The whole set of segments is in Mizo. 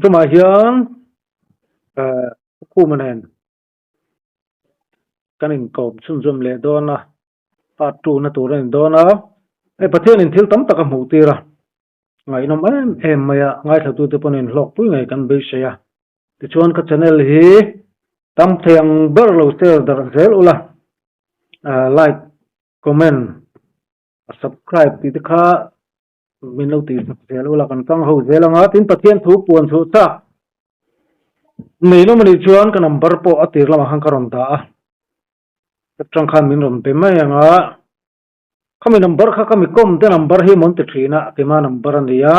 Tumah hian Khuma nen kan inkawm chhunzawm leh dawn a, part two na tur a ni dawn a. Hei Pathianin thil tam tak a hmuh tir a, ngaihnawm em em mai a, ngaithlatute pawhin inhlawkpui ngei kan beisei a. Tichuan ka channel hi tam thei ang ber lo share darh zel ula, like, comment, subscribe tih te kha min lo tih sak zel ula kan tang ho zel anga tin Pathian thu puan chhuah chak nei nawm anih chuan ka number pawh a tir lamah khan ka rawn dah a atang khan min rawn pe mai anga khami number kha ka mi kawm te number hi mawn ti thin a keima number a ni a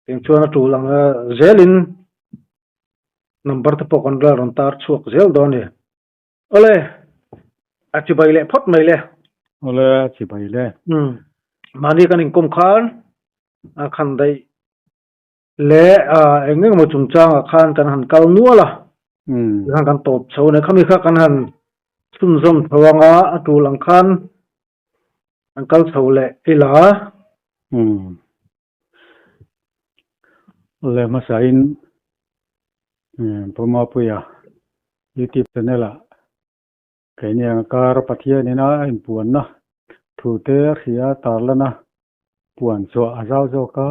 eng chuan a tul ang zelin number te pawh kan la rawn tar chhuak zel dawn a ni. Awle, a chibai leh phawt mai le. Awle, a chibai le. Umm, mahni kan inkawm khan a khan daih leh eng eng emaw chungchangah khan kan han kal nual a, tikhan kan tawp chho a ni. Khami kha kan han chhunzawm chho anga a tul ang khan an kal chho leh ila. Umm, Awle hmasain Pu Mapuia YouTube channel ah keini ang kar Pathianin a inpuanna thu te a hria a tarlan a, puan chhuah a zau zawk a,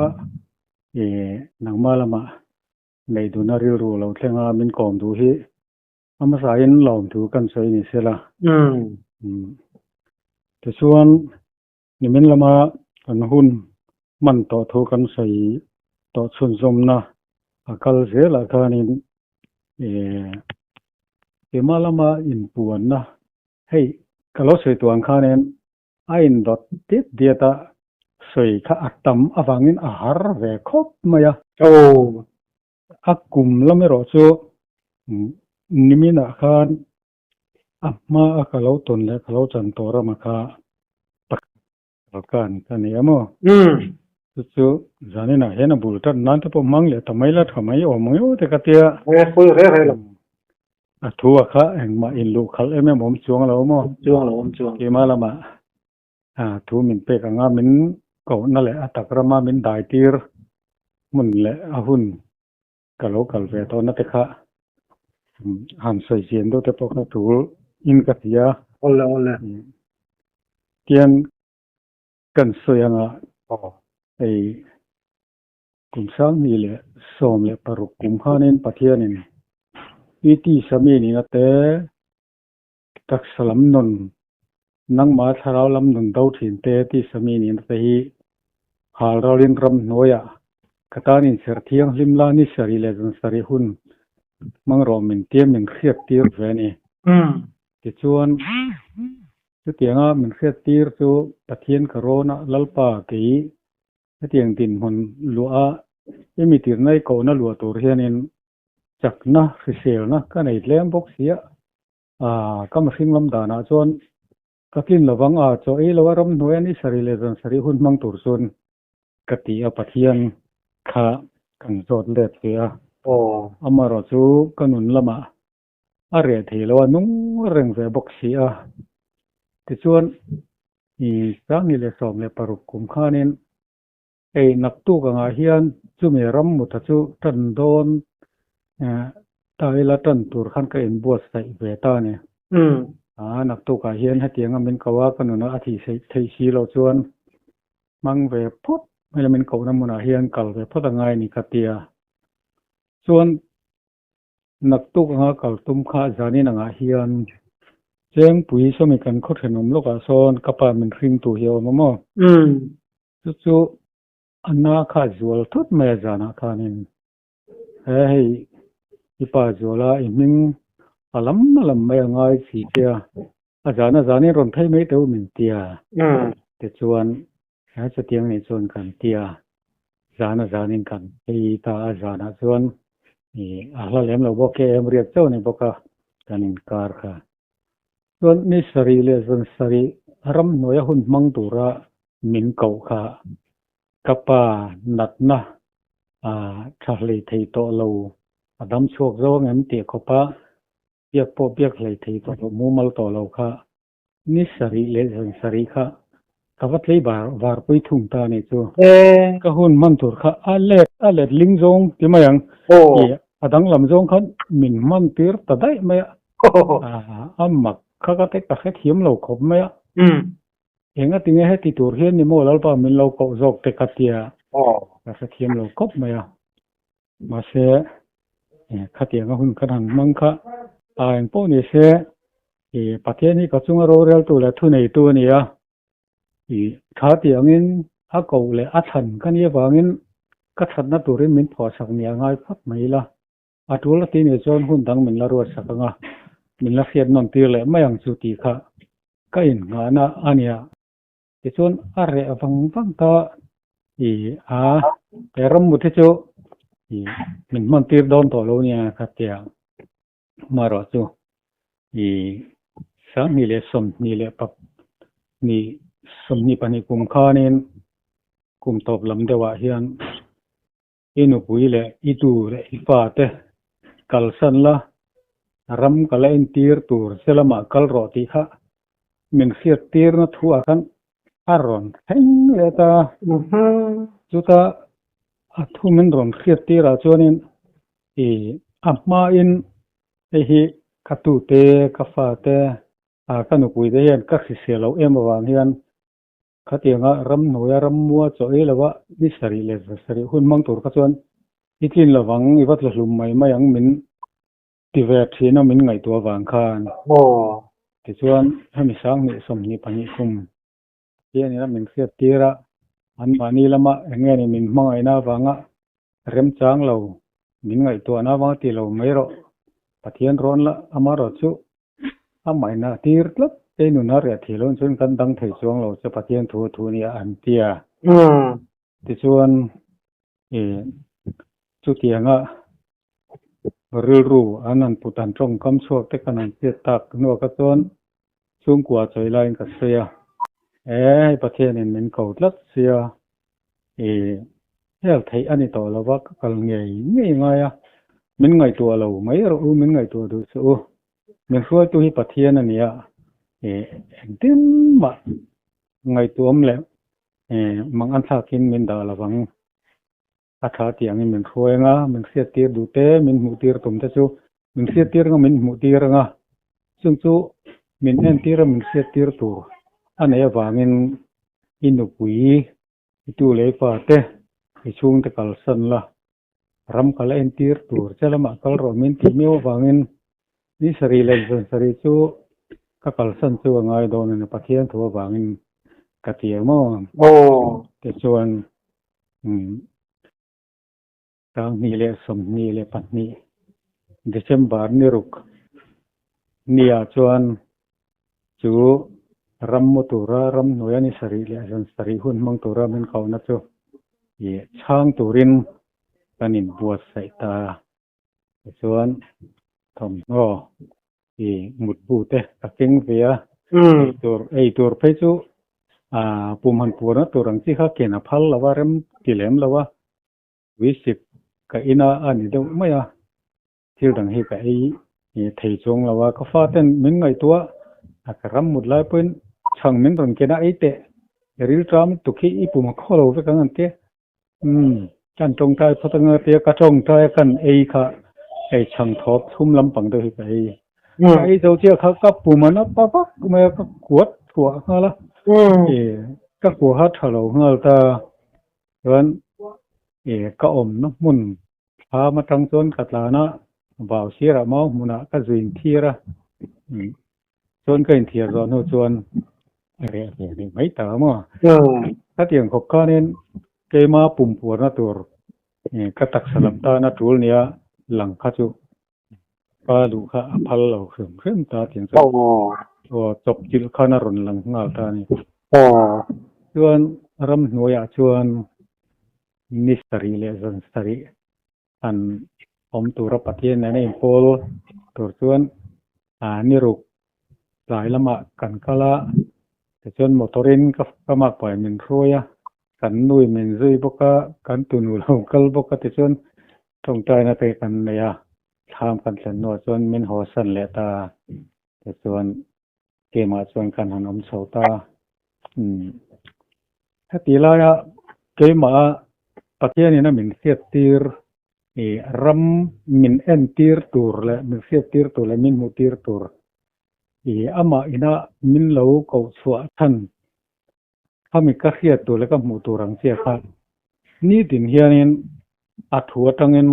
ih nangmah lamah neih duhna rilru lo thleng a min kawm duh hi a hmasain lawmthu kan sawi ni sela. Tichuan Nimin lama kan hun hman tawh thu kan sawi tawh chhunzawmna a kal zelah khanin ih keimah lama inpuanna hei ka lo sawi tuah ang khanin a indawt diat diat a sawi kha a tam avangin a har ve khawp mai a. A kum lam erawh chu niminah khan A hma a ka lo tawn leh ka lo chan tawh rama kha pakhat ka ni a maw? Chu chu zaninah hian a bul tan nan te pawh hmang leh ta mai la tha mai awm ang emaw te ka tia. He pawi reh reh lo. A thu a kha engmah inluh khalh em em awm chuang lo maw? Awm chuang lo, awm chuang. Keimah lamah thu min pek anga min kohna leh a tak rama min dai tir hmun leh a hun Ka lo kal ve tawhna te kha han sawi chian deuh te pawh kha tul in ka ti a. Awle awle. Tian kan sawi anga hei kum sanghnih leh 16 kum khanin Pathianin PT Sami nihna te taksa lam nun nangmah thlarau lam nun do thin te tisa mi nihna te hi hal ralin ramhnuaiah ka tan inserh thianghlim la ni sarih leh zan sarih hun hmang rawh min tia min hriat tir ve a ni. Tichuan, chutianga min hriat tir chu Pathian ka rawn a, Lalpa kei hetiang dinhmun luah a i mi tirna i kohna luah tur hianin chakna hriselna ka nei tlem bawk si a, Aaa, ka mihring lam danah chuan ka tlin lovang a, chaw ei lo a ramhnuai a ni sarih leh zan sarih hun hmang tur chuan ka ti a, Pathian kha kan zawt let ve a. Amaherawh chu ka nun lamah a reh thei lo a, nung reng ve bawk si a. Tichuan, i 2016 kum khanin Hei naktuk angah hian chumi ram mutha chu tan dawn ta ila tan tur khan ka inbuatsaih ve ta a ni. A naktukah hian hetianga min ko a, ka nunah a thih theih si loh chuan hmang ve phawt mai la min kohna hmunah hian kal ve phawt angai a ni ka ti a. Chuan Naktuk anga kal tum kha zanin angah hian Chengpui sawmi kan khaw thenawm lawkah sawn ka pa min hringtu hi a awm a maw? Chu chu a na kha a zual thut mai a zanah khanin he hei i pa zuala i hming a lam a lam mai a ngai si che a, a zana zanin rawn phei mai teh u min ti a. Tichuan He chutiang nih chuan kan ti a, zana zanin kan phei ta a, zanah chuan ih a hla lem lo bawk e, em riak chauh a ni bawk a, kan inkar kha. Chuan ni sarih leh zan sarih ramhnuaia hun hmang tura min koh kha ka pa natna ah tha hlei thei tawh lo, a dam chhuak zo ang em tih khawpa. Biak pawh biak hlei thei tawh loh mumal tawh lo kha ni sarih leh zan sarih kha ka va tlei var varpui thung ta a nih chu. Ka hun hman tur kha a let a let ling zawng ti mai ang i a danglam zawng khan min hman tir ta daih mai a, a mak kha ka te ka hrethiam lo khawp mai a. Engatinge heti tur hian ni maw Lalpa min lo koh zawk te ka tia ka hrethiam lo khawp mai a. Mahse, khatianga hun kan han hmang kha a eng pawh ni se, Pathian hi ka chunga roreltu leh thuneitu a ni a, tha tih angin a koh leh a chhan ka nih avangin ka thatna turin min phuahsak ni a ngai phawt mai ila. A tul a ti nih chuan hun dang min la ruatsak ang a, min la hriat nawn tir leh mai ang chu tih kha ka innghahna a nia. Tichuan a reh vang vang ta i a he rammut hi chu i min hman tir dawn tawh lo nia kha tia amaherawh chu i sanghnih leh sawmhnih leh pahnih sawmhnih pahnih kum khanin kum tawp lam deuhah hian I nupui leh i tu leh i fate kalsan la, ram ka la entir tur che lamah kal rawh tih kha min hriat tirna thu ah khan a rawn thleng leh ta. Chuta a thu min rawn hriat tirah chuanin i a hmain hei hi ka tute, ka fate, ka nupui te hian ka hrisel loh em avang hian Khatianga ramhnuaia rammua chaw ei lova ni sarih leh zasarih hun hmang tur kha chuan i tlin lovang, i va tla hlum mai mai ang min ti ve thin a min ngaihtuah avang khan. Tichuan hemi sanghnih sawmhnih pahnih kum hianin a min hriat tir a, anmahni lama eng nge ni min hmangaihna avanga remchang lo min ngaihtuahna avanga ti lo mai rawh Pathian rawn la amaherawh chu A mahina tir tlat te nun a reh thei lo chuan kan dang thei chuang lo che Pathian thu thu nia an ti a. Tichuan i chutianga rilru an han put an tawngkam chhuak te kan han hriat tak hnuah kha chuan chhungkua chawi laiin ka sawi a, e hei Pathianin min ko tlat sia i hel theih a ni tawh lo va ka kal ngei ngei ngai a, min ngaihtuah lo mai rawh u, min ngaihtuah duh suh u. Min hruaitu hi Pathian a ni a, engtin mah ngaihtuahawm leh mang an thlakin min dah lo vang. A tha tih angin min hruai anga, min hriattir duh te, min hmuhtir tum te chu min hriattir anga min hmuhtir anga, chung chu min entir a min hriattir tur a neih avangin i nupui, i tu leh i pa te, i chhungte kalsan la, Ram kal a entir tur che lamah kal rawh min tih miau avangin ni sarih leh zan sarih chu ka kalsan chu a ngai dawn a ni, Pathian thu avangin ka ti ang maw? Tichuan sanghnih leh sawmhnih leh pahnih December ni ruk niah chuan chu ram mu tura ramhnuaia ni sarih leh zan sarih hun hmang tura min kohna chu ih chhang turin kan inbuatsaih ta a. Tichuan thawmhnaw ih mutbu te ka keng ve a, eitur eitur phei chu ah pum han puarna tur ang chi kha ken a phal lo a, rem ti lem lo a, tuisik ka in a a ni deuh mai a. Thil dang hi ka ei thei chuang lo a, ka fa ten min ngaihtuah a, ka ram mut lai pawhin chhang min rawn ken a, ei teh i ril ṭam tuk hi i pum a khaw lo vek ang an ti a, umm kan tawngtai phawt anga tia ka tawngtai a kan ei kha hei chhang thawp thlum lampang deuh hi ka ei, ka ei zo chiah kha ka pum a napa vak mai a, ka kuat thuah nghal a, ka kuaha ṭha lo nghal ta chuan ka awmna hmun Thlam atang chuan ka tlan a, vau sirah mau hmunah ka zu inthiar a, chuan ka inthiar zawh hnu chuan a reh ve leh mai ta maw. Khatiang khawp khanin keima pumpuarna tur ka taksa lam tana tul nia lang kha chu ka duh kha a phal lo hrim hrim ta tiang chuan aw chawp chilh khan a rawn lang nghal ta a ni. Chuan ramhnuaiah chuan Ni sarih leh zan sarih an awm tura Pathian nena inpawl tur chuan ni ruk tlai lamah kan kal a, tichuan motor-in ka makpai min hruai a, kan nui min zui bawk a, kan tunu lo kal bawk a tichuan tawngtaina te kan nei a. Thlam kan thlen hnuah chuan min haw san leh ta a, tichuan keimah chuan kan han awm chho ta. Umm heti laia keimaha Pathianin a min hriattir ih ram min entir tur leh min hriattir tur leh min hmuhtir tur ih amah ina min lo koh chhuah chhan Khami ka hriat tur leh ka hmuh tur ang chiah kha nitin hianin a thu atangin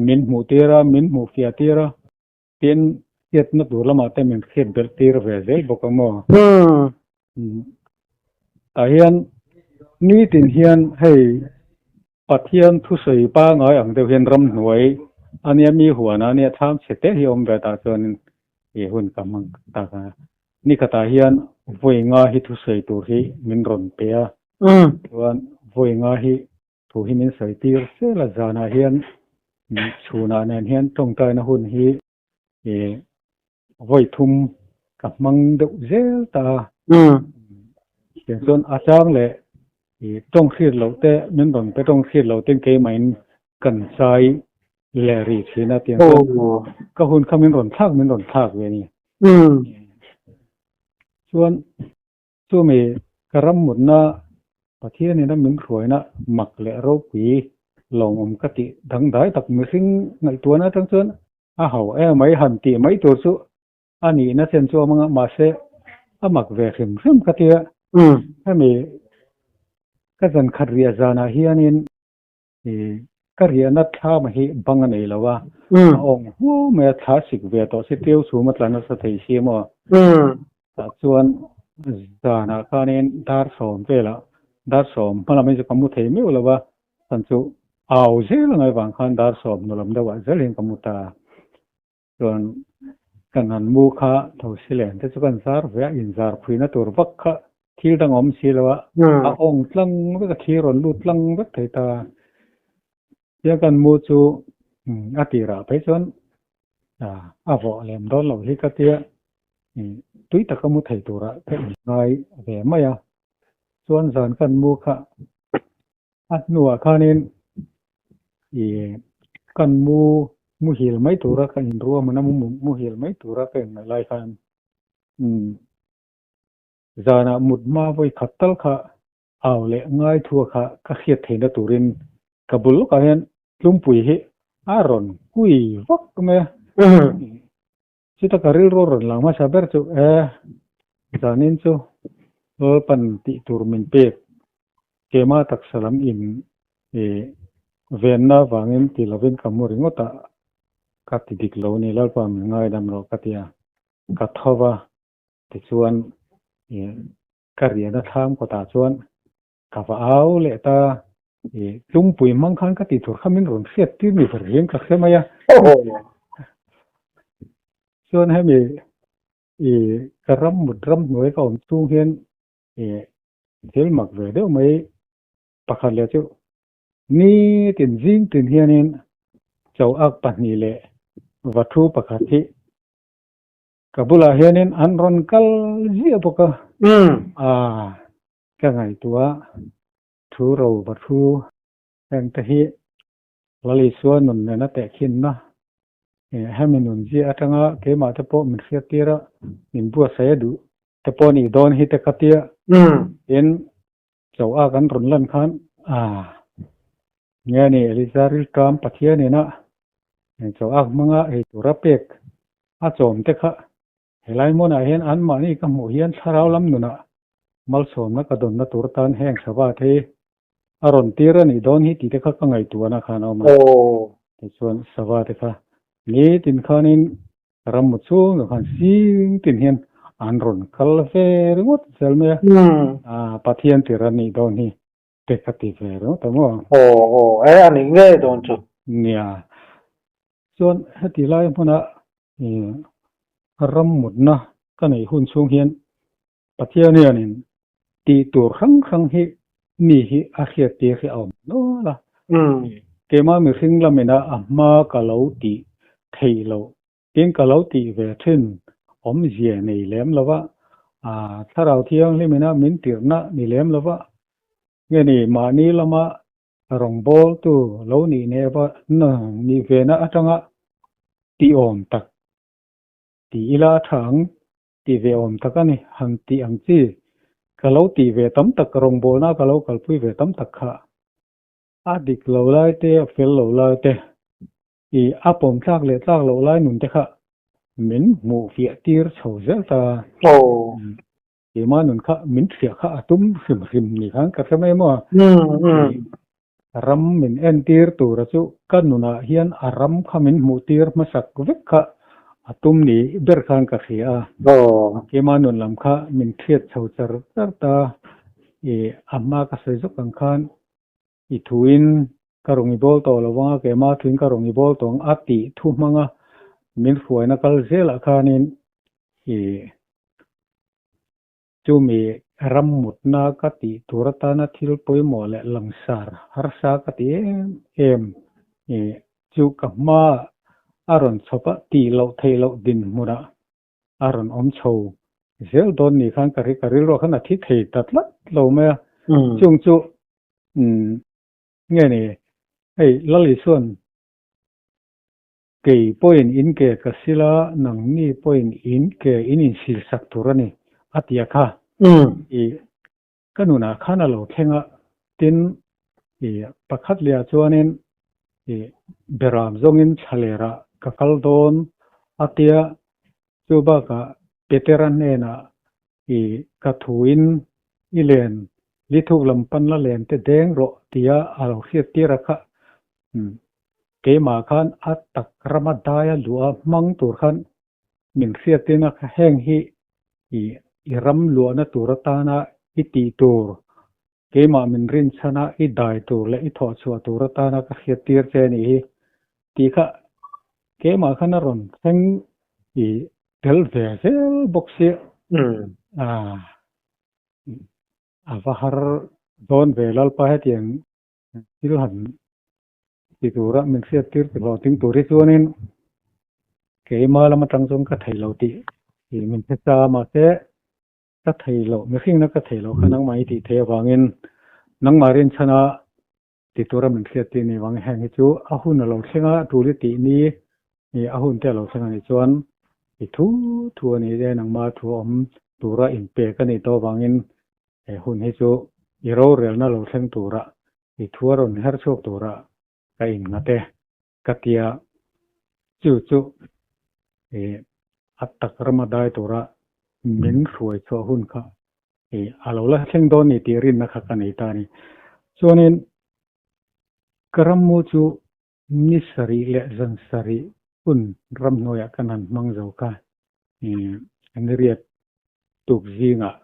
min hmuh tir a, min hmuh fiah tir a, tin hriatna tur lamah te min hriat belh tir ve zel bawk ang maw? Tah hian nitin hian hei Pathian thusawi pangai ang deuh hian ramhnuai ania mi huan ania thlam chhe te hi awm ve tah chuanin ih hun ka hmang tak a. Ni khatah hian vawi nga hi thusawi tur hi min rawn pe a, chuan vawi nga hi thu hi min sawi tir sel a, zanah hian chhunah nen hian tawngtaina hun hi ih vawi thum ka hmang deuh zel ta a. Tiang chuan a chang leh ih tawng hriat loh te min rawn pe tawng hriat loh ten keimahin kan chai leh rih thin a tiang chuan ka hun kha min rawn thlak min rawn thlak ve a ni. Chuan chumi ka ram mutna Pathianin a min hruaina mak leh ropui lawmawm ka tih dangdai tak mihring ngaihtuahna atang chuan A ho em mai han tih mai tur chu a nihna chen chu a awm anga mahse a mak ve hrim hrim ka tia. Hemi ka zan khat riah zanah hianin ih ka riahna thlam hi bang a nei lo a, a awng huau mai a, thla sik ve tawh si tiu chhum a tla nasa thei si maw. Tah chuan zanah khanin dar sawm velah dar sawm hma lam hi chu ka mu thei meuh lo a, Chan chu au zel angai vang khan dar sawm nu lam deuhah zel hian ka mu ta. Chuan kan han mu kha thosi len te chu kan zar ve a, inzar phuina tur vak kha thil dang a awm si lo a, a awng tlang vek a, thli rawn lut tlang vek thei ta. Tia kan mu chu a tirah phei chuan a vawh lem dawn loh hi ka tia, tui taka mu thei turah ka inngai ve mai a. Chuan zan kan mu kha A hnuah khanin ih kan mu muhil mai tura ka inruahman a, muhil mai tura ka inngaih lai khan umm zanah mut hma vawi khat tal kha au leh ngai thua kha ka hriat theihna turin ka bul lawkah hian tlumpui hi a rawn kui vak mai a. Chuta ka rilru rawn lang hmasa ber chu e, zanin chu Lalpan tih tur min pek, kema taksa lam in i venna vangin ti lovin ka mu ringawt a, ka ti dik lo ni, Lalpa min ngaidam rawh ka ti a, ka tho va, tichuan i ka riahna thlam kawtah chuan Ka va au leh ta, i tlungpui hmang khan ka tih tur kha min rawn hriat tir ni ber hian ka hre mai a. Chuan hemi i ka ram mut ram hnuai ka awm chhung hian i thil mak ve deuh mai pakhat leh chu nitin zing tin hianin chauhak pahnih leh vathu pakhat hi ka bulah hianin an rawn kal ziah bawk a. Ka ngaihtuah thu ro va thu heng te hi Lal Isua nun nena tehkhinna hemi nun zia atanga keimah te pawh min hriat tir a, min buatsaih a duh te pawh nih dawn hi te ka tia. Tin, chaw a kan rawn lan khan nge ni Elija rilṭam Pathian ina chaw ak hmanga ei tura pek a chawm te kha Helai hmunah hian anmahni ka hmuh hian thlarau lam nunah malsawmna ka dawnna tur tan heng Shabbat hi a rawn tir a nih dawn hi tih te kha ka ngaihtuahna khan a awm a. Tichuan Shabbat te kha nitin khanin rammu chhung zawng khan sing tin hian an rawn kal ve ringawt zel mai a, Pathian tir a nih dawn hi te ka ti ve ringawt a maw. Aw aw e a nih ngei dawn chu. Nia. Chuan heti lai hmuna ih ram mutna ka neih hun chhung hian Pathian hianin tih tur hrang hrang hi mi hi a hriat tir hi a awm nual a. Keimah mihring lamina a hma ka lo tih theih loh Tin ka lo tih ve thin awmzia nei lem lo va, Thlarau Thianghlimina min tirhna ni lem lo va, nge ni mahni lama rawngbawltu lo nih neh va nih vena atanga Tih awm tak ti ila a tha ang tih ve awm tak a ni. Han tih ang chi ka lo tih ve tam tak, rawngbawlna ka lo kalpui ve tam tak kha a dik lo lai te, a fel lo lai te, i a pawm tlak leh tlak loh lai nun te kha min hmuh fiah tir chho zel ta. Keimah nun kha min hriah kha a tum hrim hrim ni khan ka hre mai maw? Ram min entir tura chu ka nunah hian a ram kha min hmuh tir hmasak vek kha a tum ni ber khan ka hria a. Keimah nun lam kha min hriat chho char char ta. I a hma ka sawi zawk ang khan i thuin ka rawn i bawl tawh lo vang a, keimah thuin ka rawn i bawl tawh ang a tih thu hmanga min hruaina kal zelah khanin i chumi ram mutna ka tih tur atana thil pawimawh leh langsar harsa ka ti em em i chu ka hma a rawn chhawp a tih loh theih loh dinhmunah a rawn awm chho zel dawn ni khan ka ri ka rilruah khan a thi thei ta tlat lo mai a. Chung chu nge ni hei Lal Isuan kei pawhin in ke ka sil a, nangni pawhin in ke in insil sak tur a ni a ti a kha. I ka nunah khan a lo thleng a, tin i pakhat lehah chuanin i beram zawngin thlalerah ka kal dawn a tia, chu bakah Petera hnenah i ka thuin i len lithuk lam pan la len te deng rawh tia a lo hriat tir a kha. Keimah khan a tak rama daia luh a hmang tur khan min hriatin a heng hi i i ram luahna tur atana i tih tur, keimah min rinchhana i dai tur leh i thawhchhuah tur atana ka hriat tir che a nih hi tih kha keimah khan a rawn thleng i tel ve zel bawk sia. A va har dawn ve Lalpa hetiang thil han ti tura min hriat tir ti hlawhtling tur hi chuanin keima lam atang chuan ka thei lo tih ih min hre ta a mahse ka thei loh mihringna ka thei loh kha nangmah i tih theih avangin nangmah rinchhana ti tura min hriat tir ni vang heng hi chu a hun a lo thleng a tul i tih ni ih a hun te a lo thleng a nih chuan i thu thu a ni e nangmah thu awm tura inpek a nih tawh avangin he hun hi chu i rorelna lo thleng tura I thu a rawn her chhuak tura ka innghat e ka tia chu chu i a tak rama dai tura min hruai chhuah hun kha i a lo la thleng dawn ni tih rinna kha ka nei ta a ni. Chuanin ka rammu chu ni sarih leh zan sarih hun ramhnuaiah kan han hmang zo kha i ni riat tuk zingah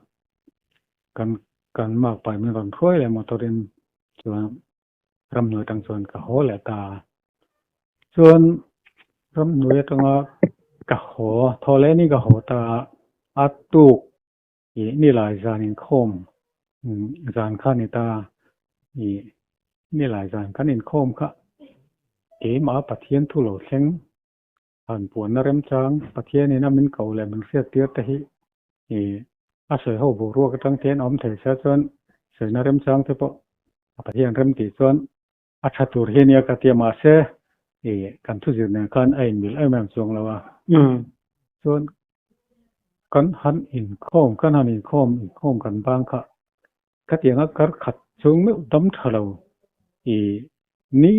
kan kan makpai min rawn hruai leh motor in chuan ramhnuai atang chuan ka haw leh ta a. Chuan ramhnuai atanga ka haw thaw leh ni ka haw ta a, a tuk ih nilai zan inkhawm zan kha a ni ta a, ih nilai zan kan inkhawm kha keimah Pathian thu lo thleng Han puanna remchang Pathianin a min ko leh min hriat tir te hi ih a sawi ho boruak atang te hian a awm thei sia chuan sawina remchang te pawh a Pathian rem tih chuan a tha tur hi ania ka ti a mahse ih kan thuzir nen khan a inmil em em chuang lo a. Chuan kan han inkhawm kan han inkhawm inkhawm kan bang kha khatianga kar khat chhung meuh dam tha lo ih ni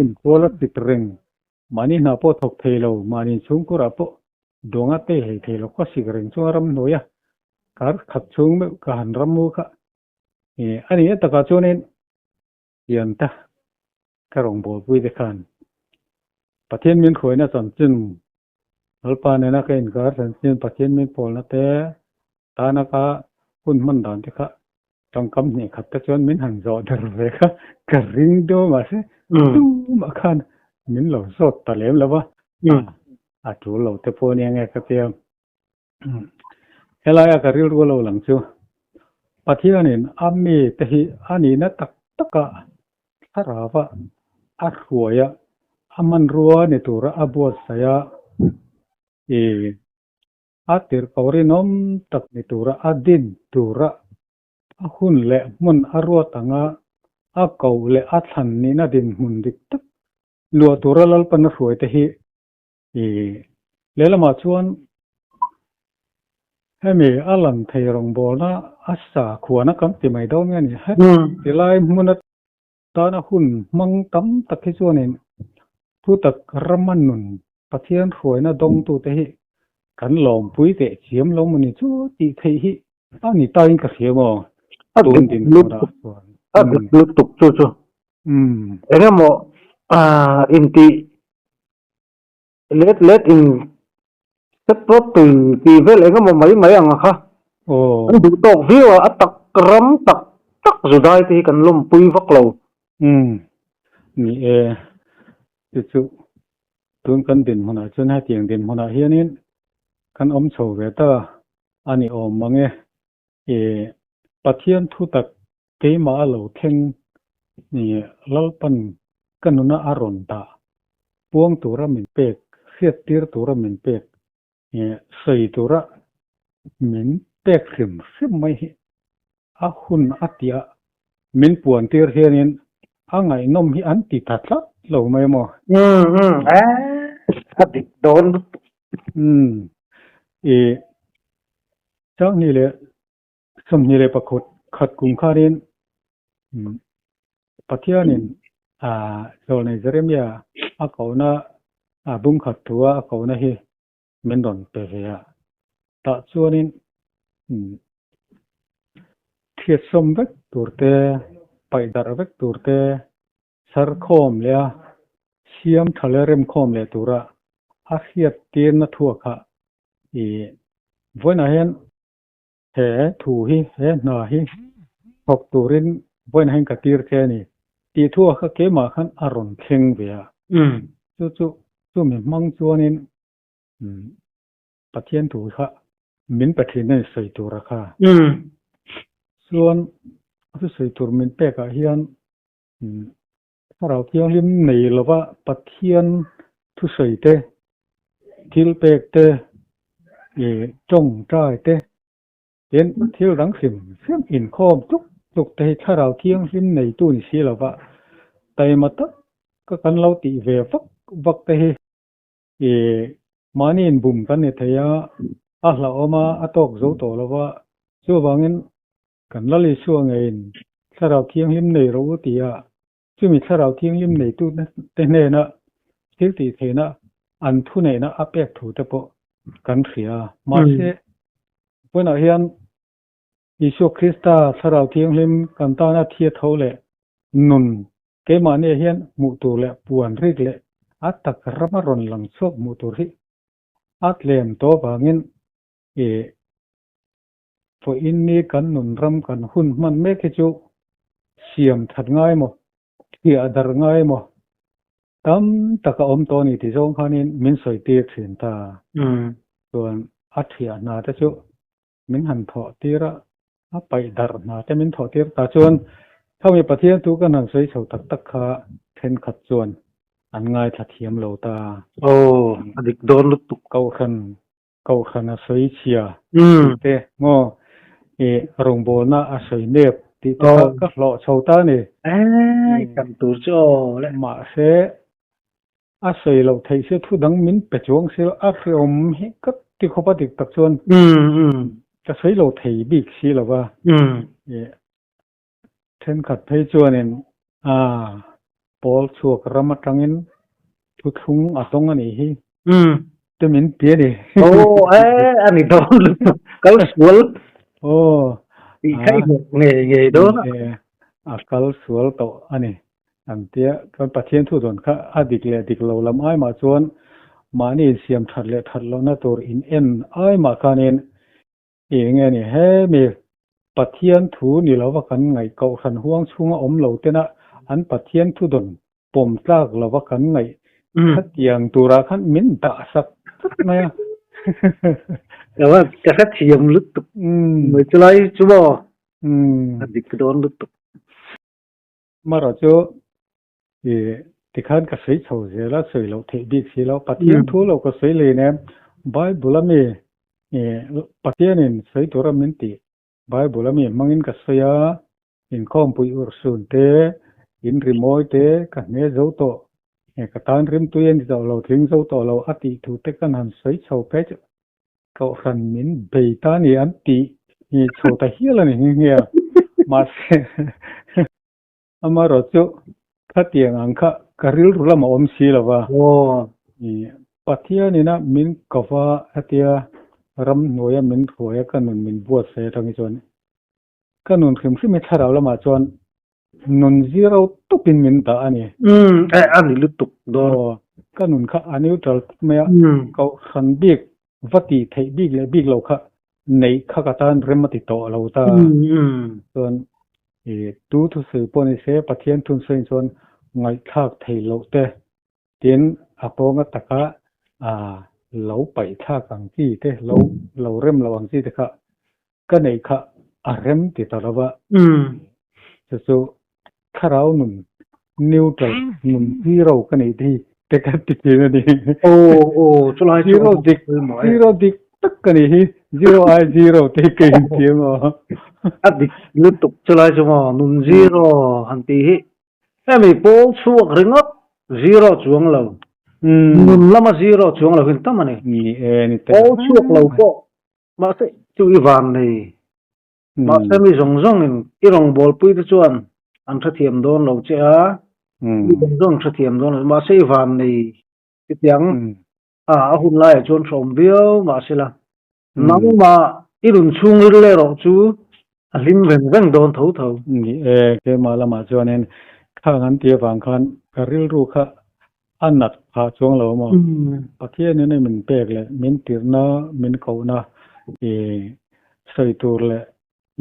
inkual a tit reng Mahni hna pawh thawk thei lo, mahni chhungkurah pawh duanga tei hlei thei lo khaw sik reng chunga ramhnuai a, kar khat chhung meuh ka han ram mu kha ih a ni a takah chuanin Pianta ka rawngbawlpui te khan Pathian min hruaina chanchin Lalpa nena ka inkar chanchin Pathian min pawlna te tana ka hun hman dan te kha tawngkam hnih khat te chuan min han zawh der ve kha ka ring deuh a mahse tumah khan min lo zawt ta lem lo va, a tul lo te pawh ania nge ka tia. Helaia ka rilru lo lang chu Pathianin a mi te hi a nihna tak taka thlarauva a hruai a, a hmanrua ni tura a buatsaih a, ih A tirhkoh rinawm tak ni tura a din tura a hun leh hmun a ruat anga a koh leh a thlan nihna dinhmun dik tak luah tura Lalpan a hruaite hi. I lehlamah chuan hemi a lang thei rawngbawlna a sa khuana kan ti mai dawn nge ni? Tilai hmuna tana hun hmang tam tak hi chuanin thutak rama nun Pathian hruaina dawngtute hi kan lawmpui teh chiam lo maw ni chu tih theih hi a ni tain ka hria maw tun dinhmunah chuan. A dik lutuk chu chu. Eng emaw intih let let in step rawt tui tih vel eng emaw mai mai ang a kha. Kan duh tawk viau a, a tak ram tak tak Judai te hi kan lawmpui vak lo. Ni e, chu chu tun kan dinhmunah chuan hetiang dinhmunah hianin kan awm chho ve ta a ni awm mang e. I Pathian thu tak keimah a lo thleng ni Lalpan ka nuna a rawn dah puang tura min pek, hriattir tura min pek, sawi tura min pek hrim hrim mai hi a hun a tia min puan tir hianin a ngaihnawm hi an ti ta tlat lo mai maw? Umm umm a dik dawn lutuk. Umm i Changhnih leh 20 leh pakhat khat kum khanin Pathianin Zawlnei Jeremia a kohna bungkhat thua a kohna hi min rawn pe ve a. Tah chuanin thiatsawm vek tur te, paih darh vek tur te, sarkhawm leh a siam tha leh remkhawm leh tura a hriat tirna thuak kha i vawiinah hian he thu hi, he hna hi thawk turin vawiinah hian ka tir che a ni tih thuak kha keimah khan a rawn thleng ve a. Chu chu chumi hmang chuanin Pathian thu kha min pe thin a ni sawi tura kha. Chuan a sawi tur min pekah hian Thlarau Thianghlim nei lova Pathian thusawi te, thil pek te, tawngtai te, tin thil dang hrim hrim inkhawm tluk tluk te hi Thlarau Thianghlim neitu ni si lova taima tak ka kan lo tih ve vak vak te hi mahni inbum kan ni thei a, a hlauhawm a, a tawk zo tawh lova, chuvangin Kan Lal Isua ngeiin Thlarau Thianghlim nei rawh u ti a, chumi Thlarau Thianghlim neitute hnena thil tih theihna an thuneihna a pek thu te pawh kan hria a. Mahse, vawiinah hian Isua Krista Thlarau Thianghlim kan tana thi a tho leh nun keimahniah hian hmuh tur leh puan rik leh a tak rama rawn lang chhuak hmuh tur hi a tlem tawh avangin i Vawiin ni kan nun ram kan hun hman mek hi chu siam that ngai maw, thiah darh ngai maw, tam tak a awm tawh a ni tih zawng khanin min sawi tir thin ta. Chuan a thiah hna te chu min han thawh tir a, a paih darh hna te min thawh tir ta chuan khami Pathian thu kan han sawi chho tak tak kha thenkhat chuan an ngaithla thiam lo ta. Aw, a dik dawn lutuk. Kohhran Kohhran a sawi chhia tih te maw i rawngbawlna a sawi nep tih te kha ka hlawh chho ta a ni. Kan tur chu aw le. Mahse a sawi loh theih se thu dang min pe chuang se a hreawm hi ka ti khawp a dik tak chuan ka sawi lo thei bik si lo va. Thenkhat phei chuanin a pawl chhuak ram atangin thuthlung a tawng a nih hi te min ti a ni. Aw e a ni dawn lutuk kal sual aw tih kha i hmuh ngei ngei dawn a. A kal sual tawh a ni an tia chuan Pathian thu dawn kha a dik leh dik lo lam ai mah chuan mahni insiam that leh that lohna tur in en ai mah khanin Eng nge ni hemi Pathian thu ni lova kan ngaih kohhran huang chhunga awm lo tena an Pathian thu dawn pawm tlak lova kan ngaih khatiang turah khan min dah sak tlat mai a. Ka ka hrethiam lutuk mai chulai chu maw a dik dawn lutuk. Amaherawh chu I tikhan ka sawi chho zel a, sawi loh theih bik si lo. Pathian thu lo ka sawi lei nen Bible a mi Pathianin sawi tura min tih Bible a mi hmangin ka sawi a, inkhawmpui urhsun te, in rimawi te ka hne zo tawh. Ka tan rimtui a ni tawh lo, tling zo tawh lo a tih thu te kan han sawi chho phei chu Kohhran min bei ta a ni an tih chho ta hial a ni nghe nghe a. Mahse amaherawhchu khatiang ang kha ka rilru lam a awm si lo va. Pathianin a min kova hetia ramhnuaia min hruaia ka nun min buatsaih atang hi chuan Ka nun hrim hrim hi thlarau lamah chuan nun zero tupin min dah a ni. Umm, eh a ni lutuk dawn. Aw, ka nun kha a neutral tawp mai a, kohhran bik va tih theih bik leh bik lo kha neih kha ka tan rem a ti tawh lo ta. Chuan i tu thusawi pawh ni se Pathian thunsawiin chuan ngaihthlak theih loh te Tin, a pawnga taka lo paih thlak ang chi te, lo lo rem lo ang chi te kha ka neih kha a rem ti ta lo va. Chu chu thlarau nun neutral nun zero ka neih te hi te ka ti thin a ni. Aw aw chulai chu zero dik zero dik tak ka nih hi zero ai zero te hi ka intiam aw. A dik lutuk chulai chu maw nun zero han tih hi Hemi pawl chhuak ringawt zero chuang lo, nun lama zero chuang lo hin tam a ni. Pawl chhuak lo pawh mahse chu i van nei. Mahse mi zawng zawngin i rawngbawlpui te chuan an hrethiam dawn lo che a, mi zawng zawng hrethiam dawn lo mahse i van nei chutiang a a hun laiah chuan hrehawm viau mahse la Nangmah i nun chhungril erawh chu a hlim veng veng dawn tho tho. Ni e, keimah lamah chuanin khang an tih avang khan ka rilru kha a nat phah chuang lo maw? Pathianin a min pek leh min tirhna, min kohna i sawi tur leh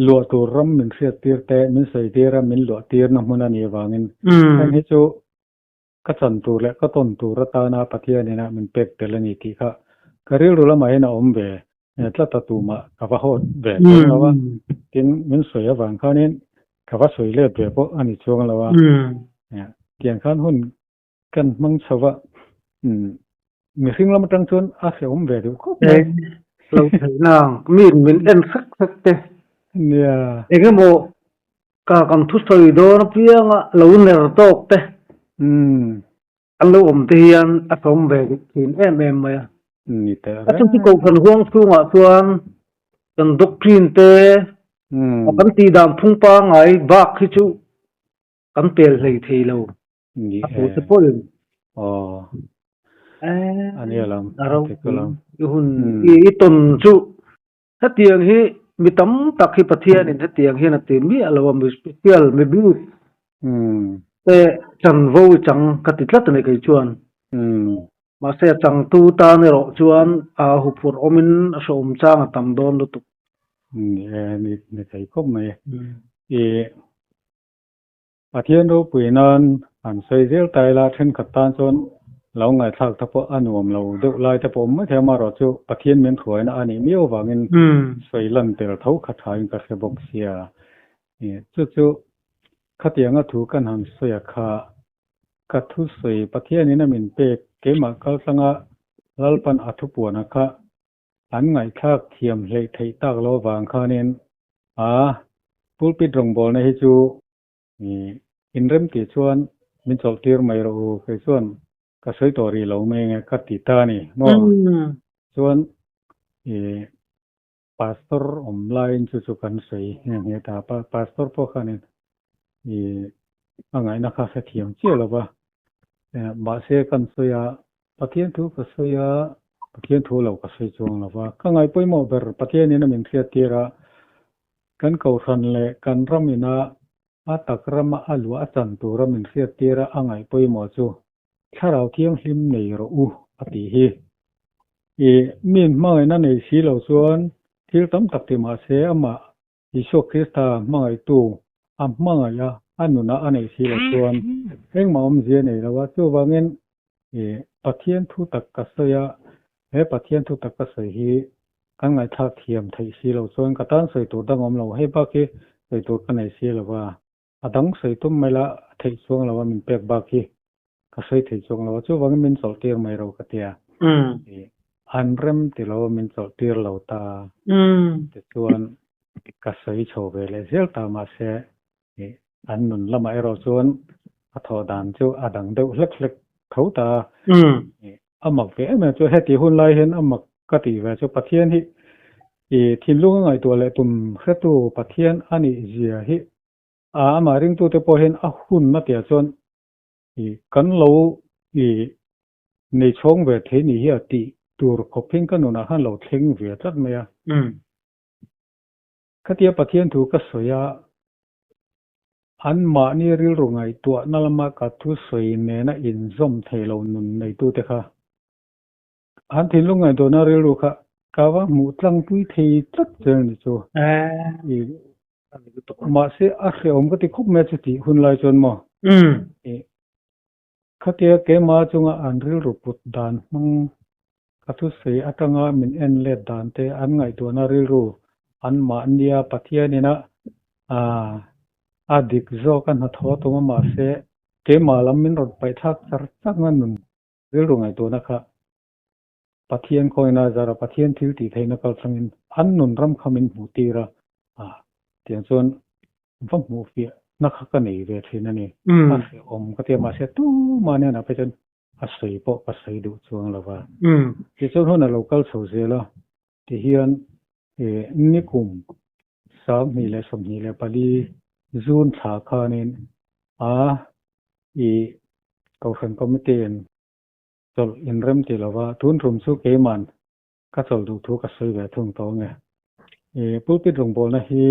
luah tur ram min hriat tir te, min sawi tir a, min luah tirna hmun a nih avangin heng hi chu Ka chan tur leh ka tawn tur atana Pathian ina min pek tel a ni tih kha ka rilru lamah hian a awm ve tlat a, tumah ka va hawt ve chuang lo a, tin min sawi avang khanin ka va sawi let ve pawh a ni chuang lo a, tiang khan hun kan hmang chho va, mihring lam atang chuan a hrehawm ve duh khawp mai. Lo theih nang mi min en hrek hrek te. Nia. Engemaw Ka kan thusawi dawn apianga lo ner tawk te an lo awm te hian a tlawm ve dik thin em em mai a. Ni teh A chu chu kohhran huang chhungah chuan kan doctrine te a kan tih dan phung pangngai bak hi chu kan pel hlei thei lo. Ni A thu te pawhin. Aw. A nia lam. A ropui i hun i tawn chu. Hetiang hi mi tam tak hi Pathianin hetiang hian a ti miah lo a, mi special, mi bik te chanvo i chang ka ti tlat a ni kei chuan. Mahse a changtu tan erawh chuan a huphurh awmin a hrehawm chang a tam dawn lutuk. Ni e, ni thei khawp mai. I Pathian ropui nan han sawi zel ta ila thenkhat tan chuan lo ngaihthlak te pawh a nuam lo deuh lai te pawh awm mai thei a, amaherawh chu Pathian min hruaina a nih miau avangin sawi lan tel tho kha thain ka hre bawk sia. Chu chu khatianga thu kan han sawi a kha ka thusawi Pathianin a min pek keimah kaltlanga Lalpan a thupuana kha An ngaihthlak thiam hleih theih tak lo vang khanin a pulpit rawngbawlna hi chu inrem tih chuan min chawlh tir mai rawh u, kei chuan ka sawi tawh rih lo mai nge ka ti ta a ni maw? Chuan pastor awm laiin chu chu kan sawi nghe nghe ta a, pastor pawh khanin a ngaihna kha hrethiam chiah lo va, mahse kan sawi a Pathian thu ka sawi a, Pathian thu lo ka sawi chuang lo va. Ka ngaih pawimawh ber Pathianin a min hriattir a, kan kohhran leh kan ram ina a tak rama a luah a chan tura min hriattir a, a ngaih pawimawh chu Thlarau Thianghlim nei rawh u a tih hi. I min hmangaihna nei si lo chuan thil tam tak ti mah se amah Isua Krista hmangaihtu a hmangaih a, a nunah a neih si lo chuan engmah awmzia a nei lo a. Chuvangin Pathian thu tak ka sawi a, he Pathian thu tak ka sawi hi kan ngaihthlak thiam theih si lo chuan ka tan sawi tur dang awm lo, hei bak hi sawi tur ka nei si lo a, a dang sawi tum mai la a theih chuang lo a min pek bak hi ka sawi thei chuang lo a, chuvangin min chawlh tir mai ro ka ti a. An rem ti lo a min chawlh tir lo ta tichuan ka sawi chho ve leh zel ta mahse an nun lamah erawh chuan a thawh dan chu a dang deuh hlek hlek tho ta a. A mak ve em em chu heti hun lai hian a mak ka tih ve chu Pathian hi i thinlung a ngaihtuah leh tum hretu Pathian a nih zia hi a amah ringtute pawh hian a hun a tihah chuan i kan lo i nei chhawng ve thei ni hi a tih tur khawp hian ka nunah khan lo thleng ve tlat mai a. Khatia Pathian thu ka sawi a, anmahni rilru ngaihtuahna lama ka thusawi nena inzawm thei lo nun neitute kha an thinlung ngaihtuahna rilru kha ka va hmuh tlangpui thei tlat zel ni chu. Mahse a hrehawm ka ti khawp mai a chutih hun lai chuan maw? Khatia keimah chunga an rilru put dan hmang ka thusawi atanga min en let dan te an ngaihtuahna rilru anmahnia Pathianina a dik zawk a hnathawh tum a mahse keimah lam min rawn paihthlak char chakna nun rilru ngaihtuahna kha Pathian khawina zara Pathian thil tih theihna kal thlangin an nun ram kha min hmuh tir a, tiang chuan va hmuh fiah na kha ka nei ve thin a ni. A hrehawm ka ti a, mahse tumah hnenah phei chuan a sawi pawh ka sawi duh chuang lo va. Tichuan hun a lo kal chho zel a, tihian nikum 2024 June thla khanin a i Kohhran Committee in Chawlh inrem ti lova, tun tum chu keiman ka chawlh duh thu ka sawi ve thung tawh ange. I pulpit rawngbawlna hi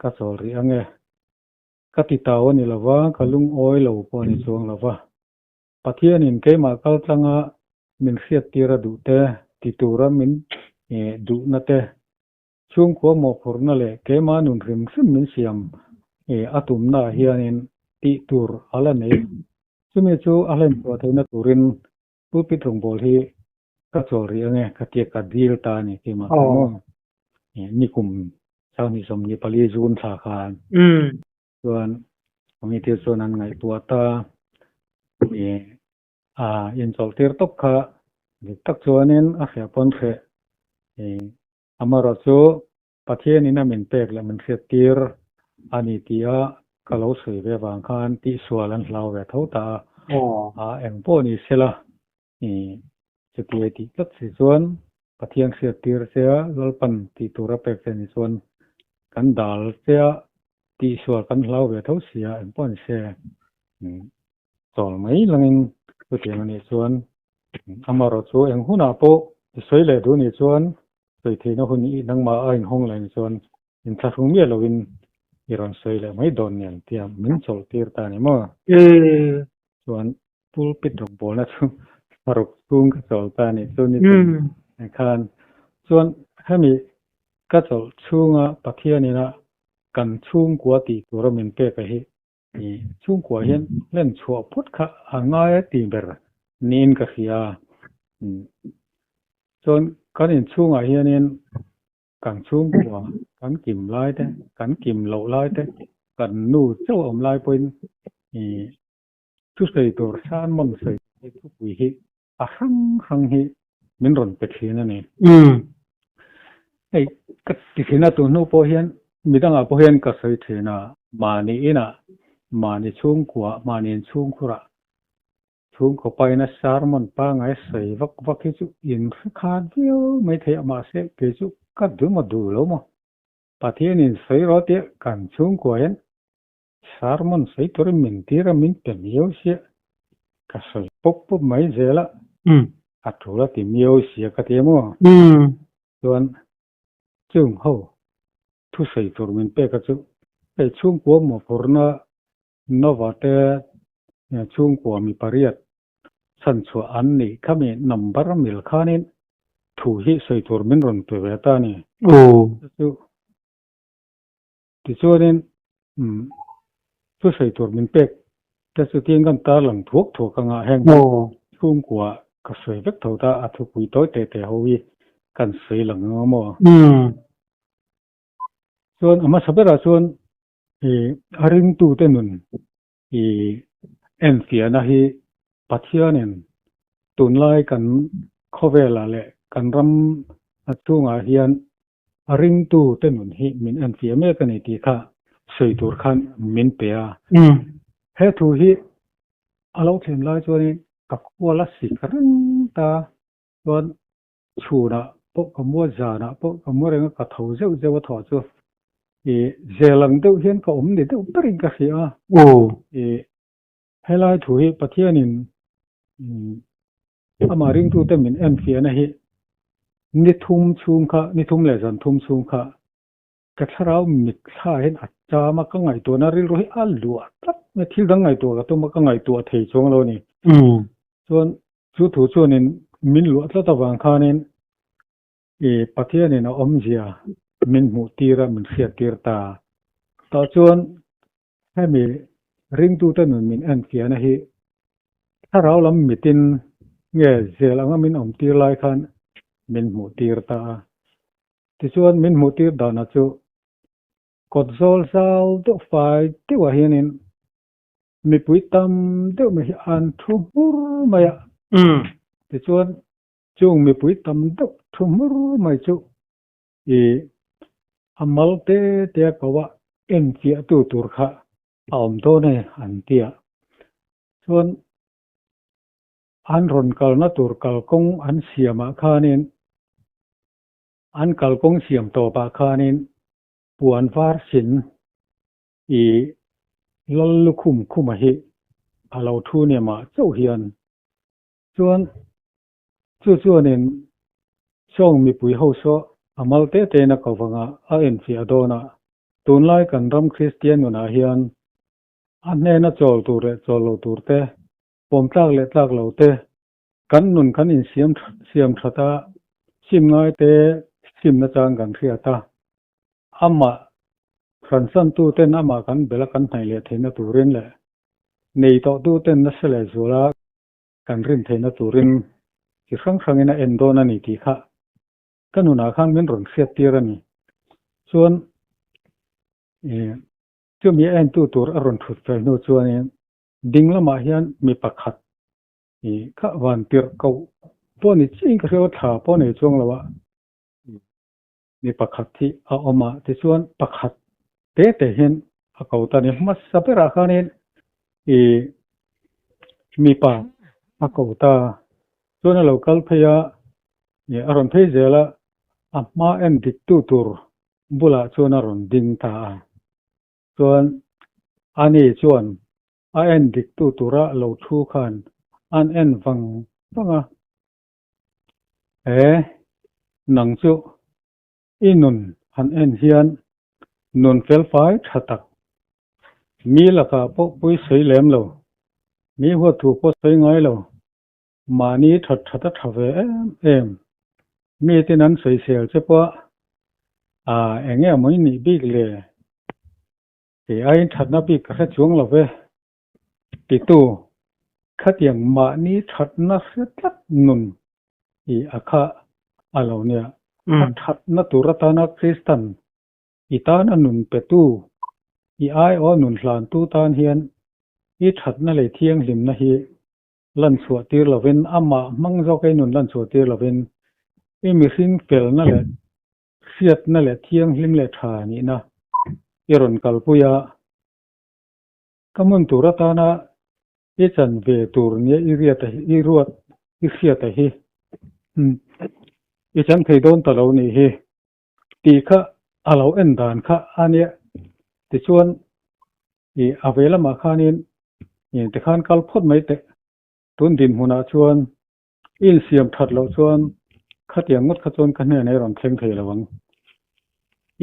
ka chawl rih ange. Ka ti tau a ni lova, ka lungawi lo pawh a ni chuang lova. Pathianin keimah kal tlanga min hriattir a duh te, ti tura min duhna te, Chhungkua mawhphurhna leh keimah nun hrim hrim min siam a tumnaah hianin tih tur a la nei. Chumi chu a hlenchhuah theihna turin pulpit rawngbâwl hi ka chawl rih ange ka tia ka dil ta a ni keimah kha maw. Nikum 2024 June thla khan chuan committee chuan an ngaihtuah ta A inchawlhtir tawp kha dik tak chuanin a hreh pawn hreh amaherawhchu Pathianin a min pek leh min hriattir a ni tia ka lo sawi ve avang khan tihsual an hlau ve tho ta a. A eng pawh ni sela chuti tih tlat si chuan Pathian hriattir che a, Lalpan tih tur a pek che ni chuan kan dal che a, tihsual kan hlau ve tho si a, eng pawh ni se. Chawl mai langin chutiang a nih chuan amaherawh chu eng hunah pawh i sawi leh duh nih chuan sawi theihna hun i nangmah a inhawng leh nih chuan inthlahrung miah loin i rawn sawi leh mai dawn nen tia min chawlh tir ta a ni maw? Chuan pulpit rawngbawlna chu paruk chhung ka chawl ta a nih chu ni khan chuan hemi ka chawlh chhunga Pathianina kan chhungkua tih tura min pek a hi Chhungkua hian hlen chhuah phawt kha a ngai a ti ber niin ka hria a. Chuan kan inchhungah hianin kan chhungkua kan kim lai te, kan kim loh lai te, kan nu chauh a awm lai pawhin thusawi tur sermon sawi tur hi thupui hi a hrang hrang hi min rawn pe thin a ni. Hei ka ti thin a, tun hnu pawh hian midangah pawh hian ka sawi thin a, mahni inah, mahni chhungkuah, mahni inchhungkhurah chhungkaw paina sermon pangngai sawi vak vak hi chu inhre khat viau mai thei a, mahse kei chu ka duh maw duh lo maw? Pathianin sawi rawh tia kan chhungkuah hian Sermon sawi turin min tir a, min pe miau sia, ka sawi pawp pawp mai zel a, a tul a ti miau sia ka ti emaw? Chuan chung ho thu sawi tur min pek a chu hei chhungkua mawhphurhna Nova te chhungkua mi pariat chhanchhuah an nih khami number mil khanin thu hi sawi tur min rawn pe ve ta a ni. Chu Tichuanin thusawi tur min pek te chu tiin kan tarlang thuak thuak anga heng chhungkua ka sawi vek tho ta a thupui tawi teh teh ho hi kan sawi lang anga maw? Chuan a hmasa berah chuan a ringtute nun i enfiahna hi Pathianin tunlai kan khawvelah leh kan ram chhungah hian A ringtu te nun hi min enfiah mek a ni tih kha sawi tur khan min pe a. He thu hi a lo thlen lai chuanin Ka khual a sik reng ta chuan chhunah pawh ka mua zanah pawh ka mu reng a, ka tho zeuh zeuh a thawh chu ih zel ang deuh hian ka awm ni deuh berin ka hria a. Ih helai thu hi Pathianin amah ringtute min enfiahna hi ni thum chhung kha, ni thum leh zan thum chhung kha Ka thlarau mitthla hian a cham a, ka ngaihtuahna rilru hi a luah tlat mai, thil dang ngaihtuah ka tum a, ka ngaihtuah thei chuang lo a ni. Chuan chu thu chuanin min luah tlat avang khanin i Pathianin a awmzia min hmuh tir a, min hriat tir ta. Tah chuan hemi ringtute nun min enfiahna hi thlarau lam mitin nge zel anga min awm tir lai khan min hmuh tir ta a. Tichuan min hmuh tir danah chu kawt zawl zau deuh fai deuhah hianin mipui tam deuh mai hi an thu hmur mai a. Tichuan chung mipui tam deuh thu hmur mai chu i a mal te te a ko a enfiah tu tur kha a awm dawn e an ti a. Chuan an rawn kalna tur kalkawng an siamah khanin An kalkawng siam tawpah khanin puan var sin i lal lukhum khuma hi a lo thu nemah chauh hian chuan chu chuanin sawng mipui ho saw a mal te tein a ko vanga a enfiah dawn a, tunlai kan ram Kristian nunah hian a hnena chawl tur leh chawl lo tur te, pawm tlak leh tlak lo te Kan nun kan insiam siam that a, sim ngai te simna chang kan hriat a, amah hransantu ten amah kan bel a kan hnaih leh theihna turin leh nei tawhtu ten nasa leh zuala kan rin theihna turin chi hrang hrangin a en dawn a ni tih kha ka nunah khan min rawn hriat tir a ni. Chuan chumi a entu tur a rawn thut fel hnu chuanin ding lamah hian mi pakhat I kha van tirh koh pawh ni chiah in ka hria a, thla pawh nei chuang lo a, mi pakhat hi a awm a, tichuan pakhat te te hian a ko ta a ni. Hmasa berah khanin i mipa a ko ta, chuan a lo kal phei a, a rawn phei zel a, a hma en dik tu tur bulah chuan a rawn ding ta a, chuan ani chuan A en dik tu tura lo thu khan an en vang vang a, He, nang chu i nun han en hian nun felfai tha tak, mi lakah pawh pui sawi lem lo, mi huat thu pawh sawi ngai lo, mahni that that a tha ve em em, mi tin an sawisel che pawh a, eng nge maw i nih bik le? Kei aiin thatna bik ka hre chuang lo ve, titu khatiang mahni thatna hre tlat nun i a kha a lo nia. A thatna tur atana Kristan i tana nun petu, i aiawh nun hlantu tan hian i thatna leh thianghlimna hi lan chhuah tir lovin, amah hmang zawka i nun lan chhuah tir lovin, i mihring felna leh Hriatna leh thianghlim leh tha nihna i rawn kalpui a, ka hmun tur atana i chan ve tur nia i riat a hi, i ruat, i hriat a hi, i chan thei dawn ta lo nih hi tih kha a lo en dan kha a nia. Tichuan, i a ve lamah khanin tikhan kal phawt mai teh, tun dinhmunah chuan I insiam that loh chuan khatiang ngawt kha chuan ka hnenah i rawn thleng thei lo ang.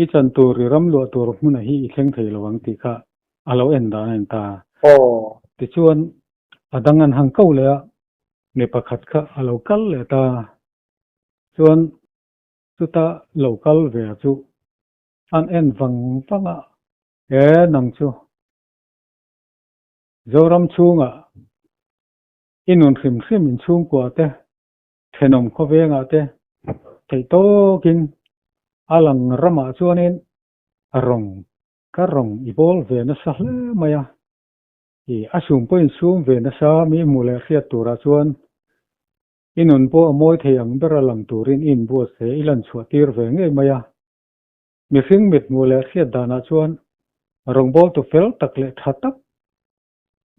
I chan tur, i ram luah tur hmunah hi i thleng thei lo ang tih kha a lo en dan a en ta. Tichuan a dang an hang ko leh a, mi pakhat kha a lo kal leh ta. Chuan chuta lo kal ve chu an en vang vang a, He nang chu Zoram chhungah I nun hrim hrim in chhungkua te, thenawm khawvengah te theih tawkin a lang ramah chuanin rawng ka rawng i bawl ve nasa hle mai a. I a sum pawh in sum ve nasa mi hmuh leh hriat turah chuan i nun pawh a mawi thei ang bera lang turin i inbuatsaih i lan chhuah tir ve ngei mai a. Mihring mit hmuh leh hriat danah chuan rawngbawltu fel tak leh tha tak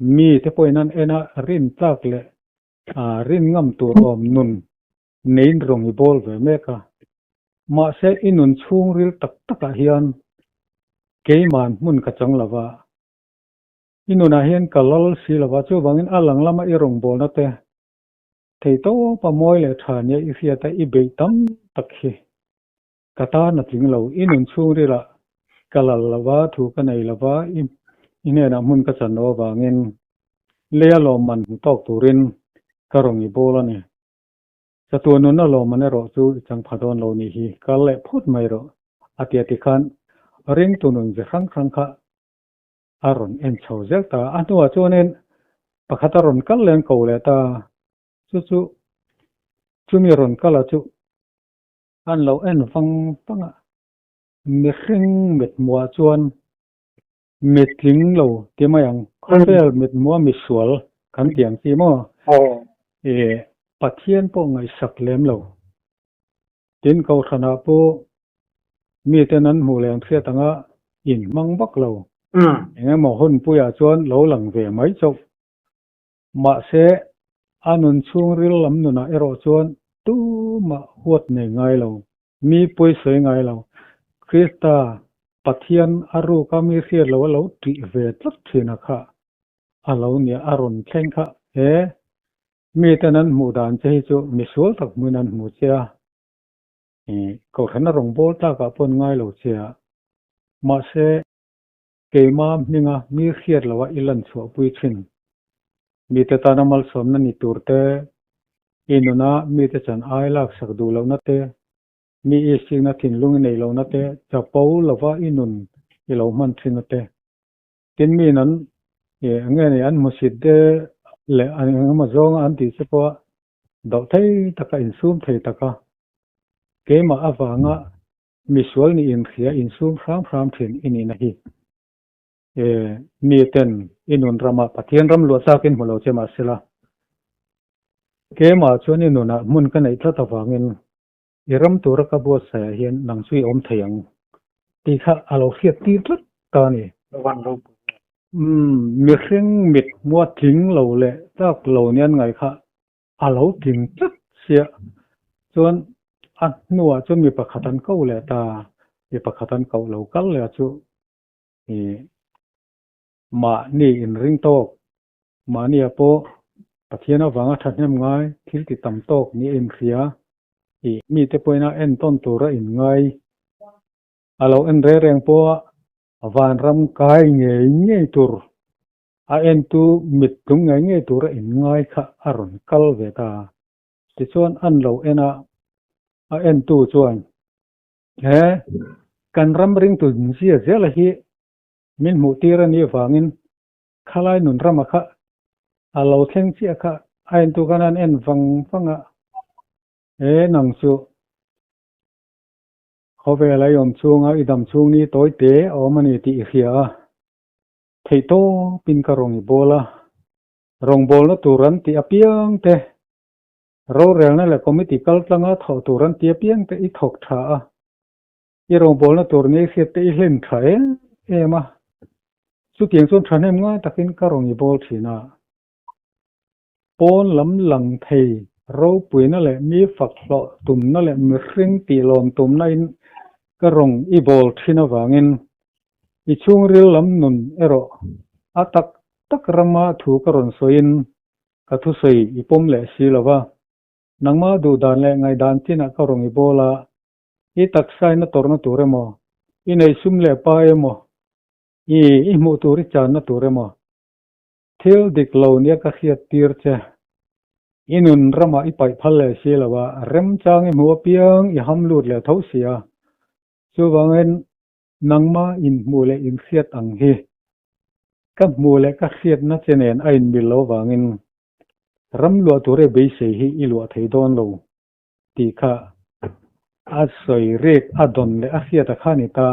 Mi te pawhin an en a, rin tlak leh Rin ngam tur awm nun neiin rawng i bawl ve mek a. Mahse i nun chhungril tak takah hian keiman hmun ka chang lova, i nunah hian ka lal si lova, chuvangin a lang lama i rawngbawlna te theitawp a mawi leh tha nia i hriat a i beih tam tak hi ka tan a tling lo. I nun chhungrilah ka lal lova, thu ka nei lova, i hnenah hmun ka chan loh avangin leia lawmman hmu tawk turin ka rawn i bawl a ni. Chatuan nunna lawmman erawh chu i chang pha dawn lo nih hi, kal leh phut mai rawh, a ti a ti khan ringtu nun ze hrang hrang kha a rawn en chho zel ta. A hnuah chuanin pakhat a rawn kal leh an ko leh ta, chu chu chumi rawn kal a chu an lo en vang vang a, mihring mithmuah chuan Mitling lo ti mai ang. Khawvel mithmuha misual kan ti ang chi maw? E, Pathian pawh ngaihsak lem lo. Tin, Kohhranah pawh miten an hmuh leh an hriat anga inhmang vak lo. Eng emaw hunpuiah chuan lo lang ve mai chauh. Mahse, a nun chhungril lam nunah erawh chuan tumah huat nei ngai lo. Mi pawi sawi ngai lo. Krista, Pathian a ruka mi hriat lo a lo tih ve tlat thin a kha a lo nia a rawn thleng kha. He miten an hmuh dan che hi chu misual tak hmuin an hmu che a, kohhran a rawngbâwl tlakah pawh an ngai lo che a, mahse keima hminga mi hriat loa i lan chhuahpui thin. Mite tana malsawmna ni tur te, i nuna mite chan ai laksak duh lohna te, mi i sikna thinlung i neih lohna te, chapo lova i nun i lo hman thinna te. Tin miin an eng nge ni an hmusit te leh an eng emaw zawnga an tih che pawha doh thei taka insum thei taka keimah avanga misual nih inhria insum hram hram thin i nihna hi. E, miten i nun ramah Pathian ram luah tlakin hmu lo che mahsela, keimah chuan i nunah hmun ka neih tlat avangin i ram tura ka buatsaihah hian nang chu i awm thei ang tih kha a lo hriat tir tlat ta a ni. Umm, mihring mit hmua tling lo leh tlak lo nian ngai kha a lo tling tlat sia. Chuan a hnuah chuan mi pakhat an ko leh ta, mi pakhat an koh lo kal leh a chu i mahni inring tawk, mahnia pawh Pathian avanga thahnem ngai thil ti tam tawk nia inhria i mite pawhin a entawn tura inngai a lo en reng reng pawha vanram kai ngei ngei tur a entu mit tlung ngei ngei tura inngai kha a rawn kal ve ta. Tichuan an lo en a, a entu chuan He kan ram ringtu zia zela hi min hmuh tir a nih avangin khalai nun rama kha a lo thleng chiah kha a entu khan an en vang vang a, he nang chu khawvel a i awm chhunga i dam chhung ni tawi te a awm a ni tih i hria a, theihtawpin ka rawn i bawl a, rawngbawlna tur an tih apiang te Rorelna leh committee kal tlanga thawh tur an ti apiang te i thawk tha a, i rawngbawlna tur ngei hriat te i hlen tha em em a, chutiang chuan thahnem ngai takin ka rawn i bawl thin a. Pawn lam lang thei ropuina leh mi fak hlawh tumna leh mihring tih lawm tumna in ka rawn i bawl thin avangin i chhungril lam nun erawh a tak tak rama thu ka rawn sawiin Ka thusawi i pawm leh si lo va, nangmah duhdan leh ngaihdan chinah ka rawn i bawl a, i taksaina tawrhna tur emaw, i neihsum leh pa emaw, i i hmuh tur i channa tur emaw, thil dik lo nia ka hriat tir che. I nun ramah i paih phal leh si lo a, remchang i hmuh apiang i ham lut leh tho si a. Chuvangin nangmah inhmuh leh inhriat ang hi ka hmuh leh ka hriatna che nen a inmil lo vangin ram luah tur e beisei hi i luah thei dawn lo tih kha a sawi rek a dawn leh a hriat a kha ni ta.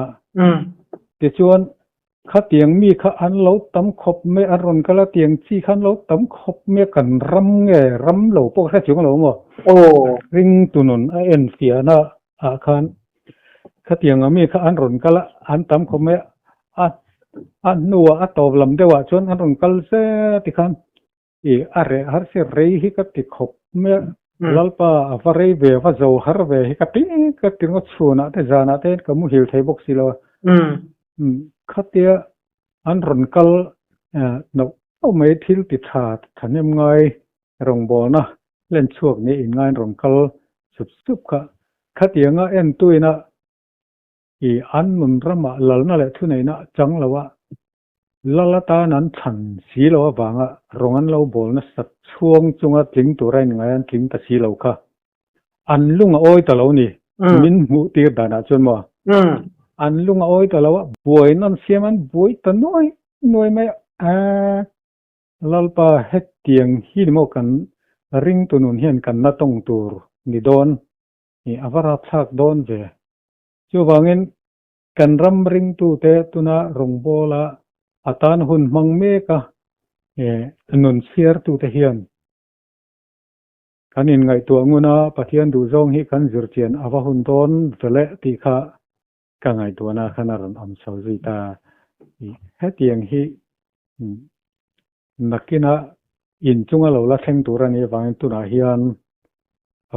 Tichuan khatiang mi kha an lo tam khawp mai an rawn kal a tiang chi kha an lo tam khawp mai a kan ram nge ram lo pawh ka hre chuang lo maw? Ringtu nun a enfiahna ah khan Khatiang ang mi kha an rawn kal a, an tam khawp mai a, a hnuah a tawp lam deuhah chuan an rawn kal zel a tikhan I a reh har si rei hi ka ti khawp mai a, Lalpa a va rei ve, a va zo har ve hi ka ti ka ti ringawt chhunah te zanah te ka muhil thei bawk si lo a. Khatia an rawn kal noh noh mai thil ti tha thahnem ngai rawngbawlna len chhuak nia inngain rawn kal sup sup kha. Khatianga entuina i an nun ramah lalna leh thuneihna chang lo a, lal atan an chhan si lo avanga rawng an lo bawl nasat chhuang chunga tling tura inngai an tling ta si lo kha. An lung a awi ta lo ni, min hmuh tir danah chuan maw? An lung a awi ta lo a, buaina an siam an buai ta nuai nuai mai a. Lalpa, hetiang hi ni maw kan ringtu nun hian kan la tawng tur ni dawn? A va rapthlak dawn ve. Chuvangin kan ram ringtute tuna rawngbawla a tan hun hmang meka nun chhiartute hian kan inngaihtuah ngun a, Pathian duhzawng hi kan zirchian a va hun dawn veleh tih kha ka ngaihtuahna khan a rawn awm chho zui ta. Hetiang hi nakina inchunga lo la thleng tur a nih avangin tunah hian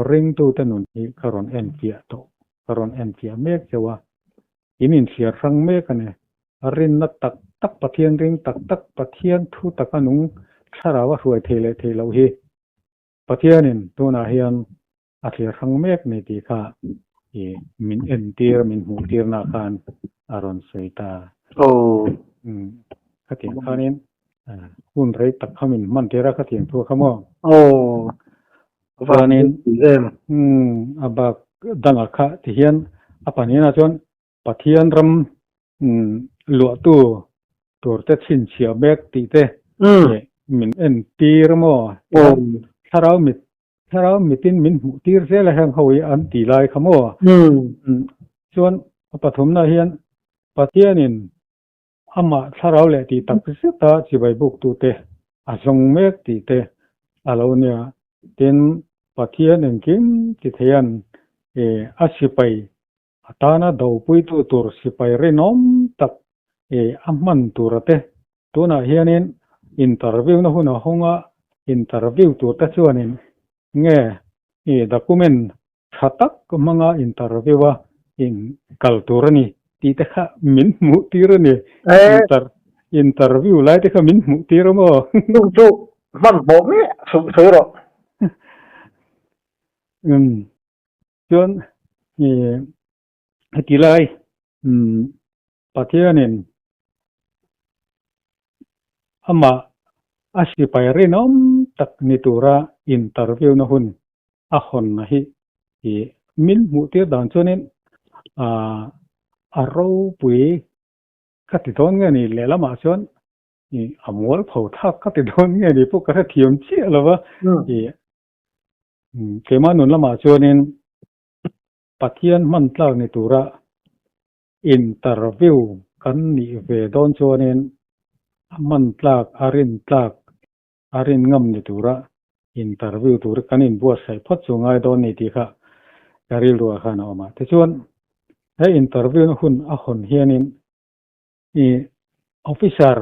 ringtute nun hi ka rawn enfiah tawh, ka rawn enfiah mek deuh a, in inthliar hrang mek a ni. Rinna tak tak, Pathian ring tak tak, Pathian thu taka nung thlarau a hruai thei leh thei loh hi Pathianin tunah hian a thlir hrang mek ni tih kha i min entir, min hmuh tirna khan a rawn sawi ta. Umm khatiang khanin hun rei tak kha min hman tir a khatiang thu kha maw? Chuanin umm a bak dangah kha tihian a pahnihna chuan Pathian ram luahtu turte chhinchhiah mek tih te min entir maw? Thlarau mit Thlarau mitin min hmuh tir zel a heng ho hi an ti lai kha maw? Chuan a pathumna hian Pathianin amah thlarau leh tih tak zeta chibai buktute a zawng mek tih te a lo nia. Tin, Pathian engkim ti theian a sipai A tana dopuitu tur sipai rinawm tak a hman tura te. Tunah hianin interview na hun a hawng a, interview tur te chuanin nge i document tha tak hmanga interview a in kal tur a ni tih te kha min hmuh tir a ni. Interview lai te kha min hmuh tir a maw? Chung chu hmanhmawh miah suh sawi rawh. Chuan heti lai Pathianin amah a sipai rinawm tak ni tura interview na hun a hawnna hi min hmuh tir dan chuanin a ropui ka ti dawn nge ni lehlamah chuan a mualpho thlak ka ti dawn nge ni pawh ka hrethiam chiah lo va. Keimah nun lamah chuanin Pathian hman tlak ni tura interview kan nih ve dawn chuanin a hman tlak, a rin tlak, a rin ngam ni tura interview tur kan inbuatsaih phawt chu ngai dawn ni tih kha ka rilruah khan a awm a. Tichuan he interview na hun a hawn hianin i officer,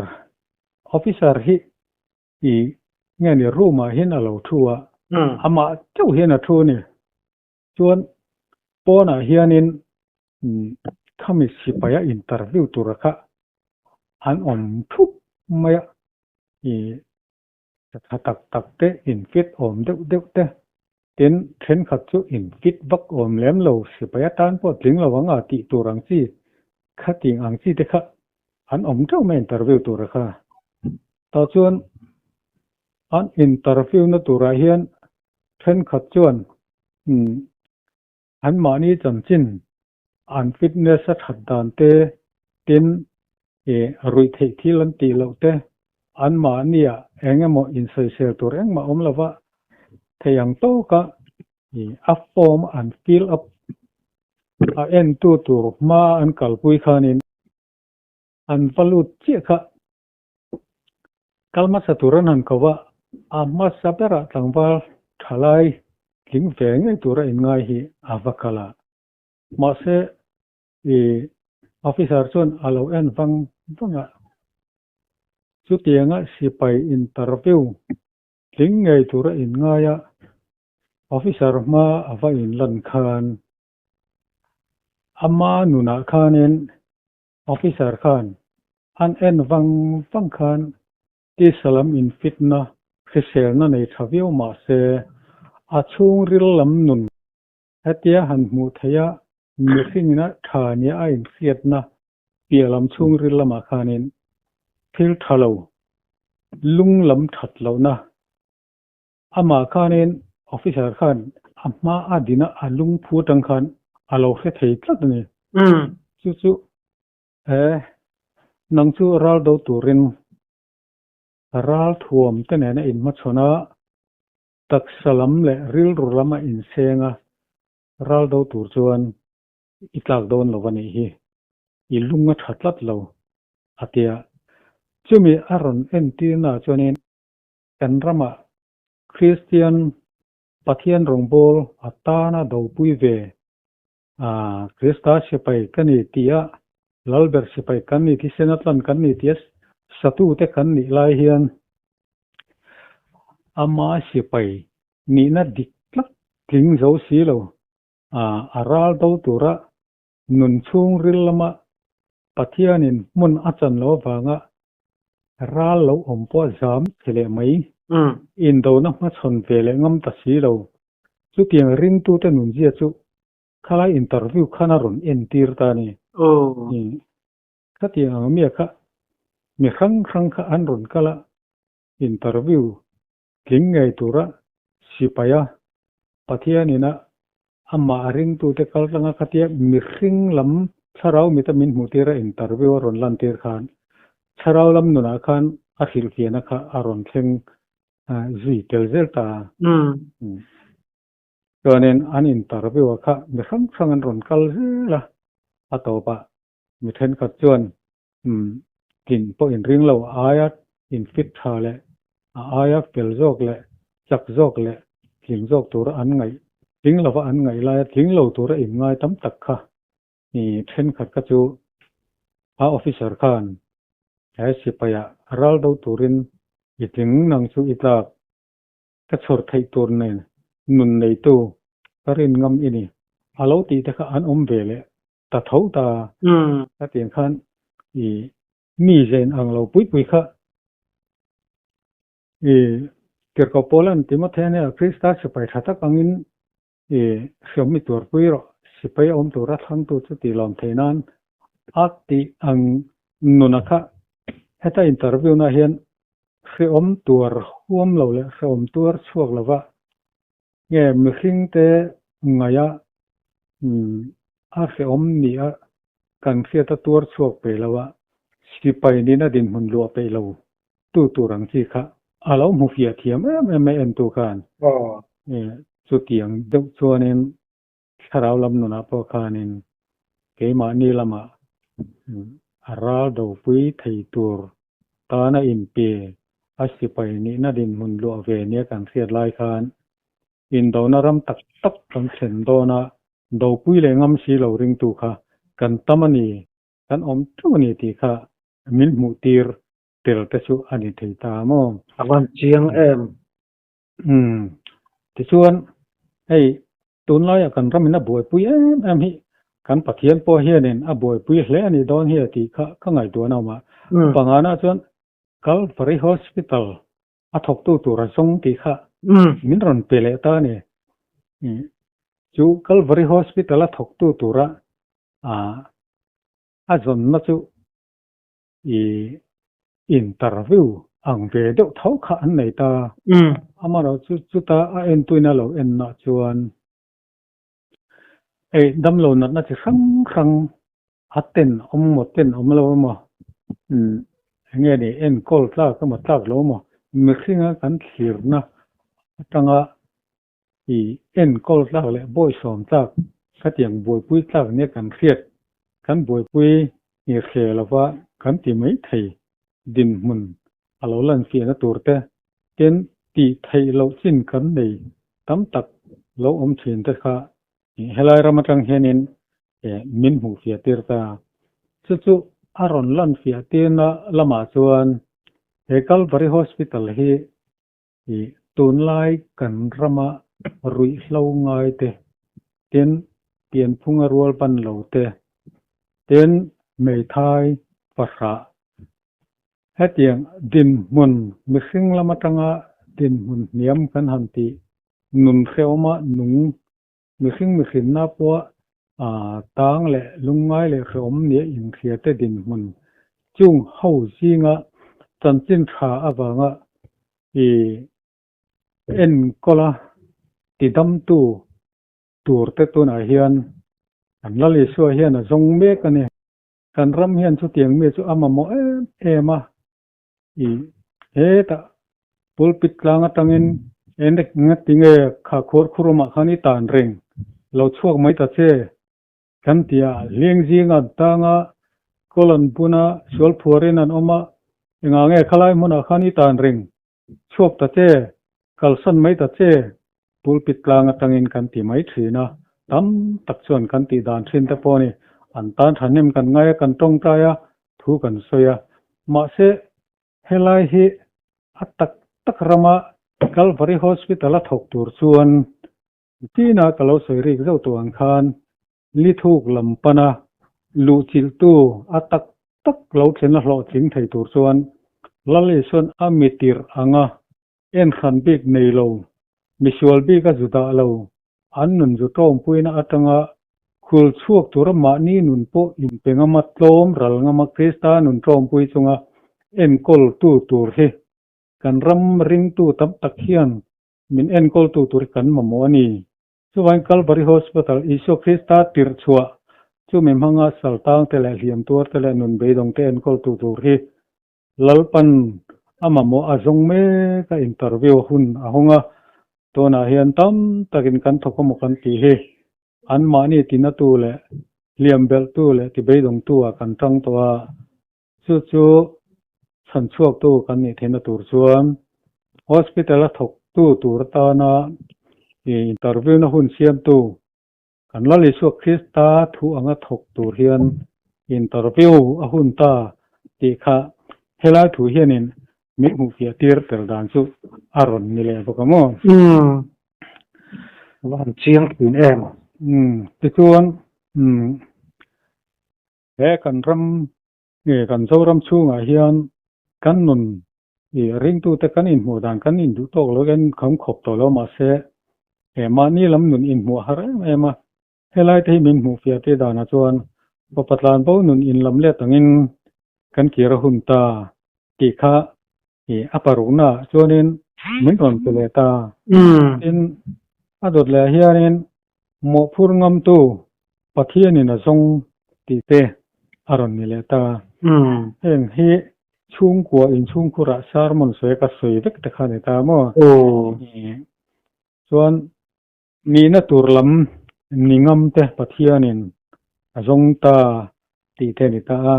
officer hi I nge ni room ah hian a lo thu a, amah chauh hian a thu a ni. Chuan pawnah hianin khami sipaia interview tura kha an awm thup mai a, i tha tak tak te in fit awm deuh deuh te, tin thenkhat chu in fit vak awm lem lo sipai atan pawh tling lo ang a tih tur ang chi khating ang chi te kha an awm teuh mai interview tura kha. Tah chuan an interview na turah hian thenkhat chuan anmahni chanchin an fitness a that dan te, tin ruih theih thil an tih loh te, anmahnia eng emaw insawisel tur engmah awm lova thei ang tawka a form an fill up a entu tur hma an kalpui khanin an va lut chiah kha. Kal hmasa tur an han ko a, a hmasa berah tlangval thalai tling ve ngei tura inngai hi a va kal a. Mahse, i officer chuan a lo en vang vang a, chutianga sipai interview. Tling ngei tura inngai a, officer hma a va inlan khan ama nunah khanin officer khan an en vang vang khan tisa lam infitna hriselna nei tha viau mah se a chhungril lam nun hetia han hmuh theih a mihringina tha nia a inhriatna piah lam chhungril lamah khanin thil tha lo lung lam that lohna amah khanin officer khan a hma a dina a lungphu atang khan a lo hre thei tlat a ni. Chu chu he nang chu ral do turin ral thuam te nena inhmachhawn a, taksa lam leh rilru lam a inseng a, ral do tur chuan i tlak dawn lo a nih hi, i lung a tha tlat lo a tia. Chumi a rawn entirnaah chuanin kan ramah Kristian Pathian rawngbâwl a tana dopui ve a, Krista sipai ka ni tia, Lalber sipai kan ni, thisen a tlan kan ni tia satute kan nih lai hian ama sipai nihna dik tlat tling zo si lo a ral do tura nun chhungril lama Pathianin hmun a chan lo avanga ral lo awm pawh zam che leh mai, indona hmachhawn ve leh ngam ta si lo. Chutiang ringtute nunzia chu khalai interview khan a rawn entir ta a ni. Khatiang ang mia kha mi hrang hrang kha an rawn kal a, interview tling ngei tura sipai a, Pathianin a amah ringtute kal tlanga khatia mihring lam thlarau mita min hmuh tira interview a rawn lantir khan thlarau lam nunah khan a hrilhfiahna kha a rawn thleng zui tel zel ta a. Chuanin an interview a kha mi hrang hrang an rawn kal zel a, a tawpah mi thenkhat chuan tlin pawh inring lo a aia infit tha leh a aia fel zawk leh chak zawk leh tling zawk tura an ngaih tling lova an ngaih laia tling lo tura inngai tam tak kha thenkhat kha chu a officer khan he sipaiah ral do turin i tling nang chu i tlak Ka chhawr theih tur nen nun neitu ka rin ngam i ni. A lo tih te kha an awm ve leh ta tho ta. Hetiang khan i mi zen ang lo pui pui kha i Tirhkoh Paula'n Timothea hnenah Krista sipai tha tak angin i hriam mi tuarpui rawh, sipai a awm tura thlangtu chu tih lawm theih nan a tih ang nuna kha heta interview na hian hreawm tuar huam lo leh hreawm tuar chhuak lova nge mihring te ngaia a hreawm ni a kan hriat a tuar chhuak peih lo a, sipai nihna dinhmun luah peih lo tu tur ang chi kha a lo hmu fiah thiam em em mai entu khan. Chutiang deuh chuanin thlarau lam nunah pawh khanin keimahni lamah a ral dopui thei tur tana inpe a sipai nihna dinhmun luah ve nia kan hriat lai khan indona ram tak tak kan thlen dawn a, dopui leh ngam si lo ringtu kha kan tam a ni, kan awm teuh a ni tih kha min hmuh tir tel te chu a ni thei ta maw? A van chiang em? Umm. Tichuan, hei tunlaiah kan ramin a buaipui em em hi kan Pathian pawh hianin a buaipui hle a nih dawn hi a tih kha ka ngaihtuahna awm a. Pangana chuan Calvary Hospital a thawktu tur a zawng tih kha min rawn pe leh ta a ni. Chu Calvary Hospital a thawktu tura a zawnna chu i interview ang ve deuh tho kha an nei ta. Amaherawh chu chuta a entuina lo enna chuan ei damlo natna chi hrang hrang a ten awm maw ten awm lo emaw eng nge ni enkawl tlak emaw tlak lo emaw mihringa kan thlirna atanga i enkawl tlak leh bawihsawm tlak khatiang buaipui tlak nia kan hriat kan buaipui nghirhle lova kan ti mai thei dinhmun a lo lan fiahna tur te tin tih theih loh chin kan nei tam tak lo awm thin te kha helai ram atang hianin min hmuh fiah tir ta. Chu chu a rawn lan fiah tirna lamah chuan he Calvary Hospital hi i. Tunlai kan rama ruihhlo ngai te, tin pianphunga rual ban lo te, tin hmeithai fahrah Hetiang dinhmun mihring lam atanga dinhmun hniam kan han tih nun hrehawma nung mihring mihrinna pawha tang leh lungngai leh hrehawm nia inhriate dinhmun chung ho zinga chanchin tha avanga i enkawla tidamtu tur te tunah hian kan Lal Isua hian a zawng mek a ni. Kan ram hian chutiang mi chu a mamawh em em a, i hetah pulpit tlang atangin eng tinge kha khuar khurumah khan i tan reng lo chhuak mai ta che kan ti a, hleng zinga an tang a, kawl an bun a, sual phuarin an awm a, engah nge khalai hmunah khan i tan reng Chhuak ta che, kalsan mai ta che, pulpit tlang atangin kan ti mai thin a, tam tak chuan kan tih dan thin te pawh a ni. An tan thahnem kan ngai a, kan tawngtai a, thu kan sawi a. Mahse, helai hi a tak tak rama Calvary Hospital a thawk tur chuan Tina ka lo sawi rik zauh tawh ang khan Lithuk lam pana luhchilhtu a tak tak lo thlen a hlawhtling thei tur chuan Lal Isuan a mi tirh anga en hran bik nei lo, misual bik a zu dah lo, an nun zu tawngpuina atanga khul chhuak tura mahni nun pawh inpe ngama tlawm ral ngama Krista nun tawngpui chunga enkawltu tur hi kan ram ringtu tam tak hian min enkawltu tur hi kan mamawh a ni. Chuvangin Calvary Hospital, Isua Krista tirh chhuah chumi hmanga saltangte leh hliamtuarte leh nun beidawngte enkawltu tur hi Lalpan a mamawh a zawng mek a, interview hun a hawng a, tunah hian tam takin kan thawk emaw kan tih hi anmahni tinatu leh hliam belhtu leh tibeidawngtu ah kan tang tawh a, chu chu chhan chhuaktu kan nih theihna tur chuan hospital a thawktu tur atana interview na hun siamtu kan Lal Isua Krista thu anga thawk tur hian interview a hun ta tih kha helai thu hianin min hmuhfiah tir tel dan chu a rawn ni leh bawk a maw? Umm, a va han chiang thin em? Umm, tichuan umm He kan ram nge kan Zoram chhungah hian kan nun i ringtute kan inhmuh dan kan induh tawk lo hian kan khawp tawh lo mahse he mahni lam nun inhmuh a har em em a, helai te hi min hmuh fiah tir danah chuan fapa tlanbo nun inlam let angin kan kir a hun ta tih kha i a parukna ah chuanin min rawn pe leh ta. Tin, a dawt leh ah hianin mawhphur ngamtu Pathianin a zawng tih te a rawn ni leh ta. Heng hi chhungkua inchhungkhurah sermon sawi a ka sawi vek te kha a ni ta maw? Chuan Nihna tur lam ni ngam te Pathianin a zawng ta tih te a ni ta a.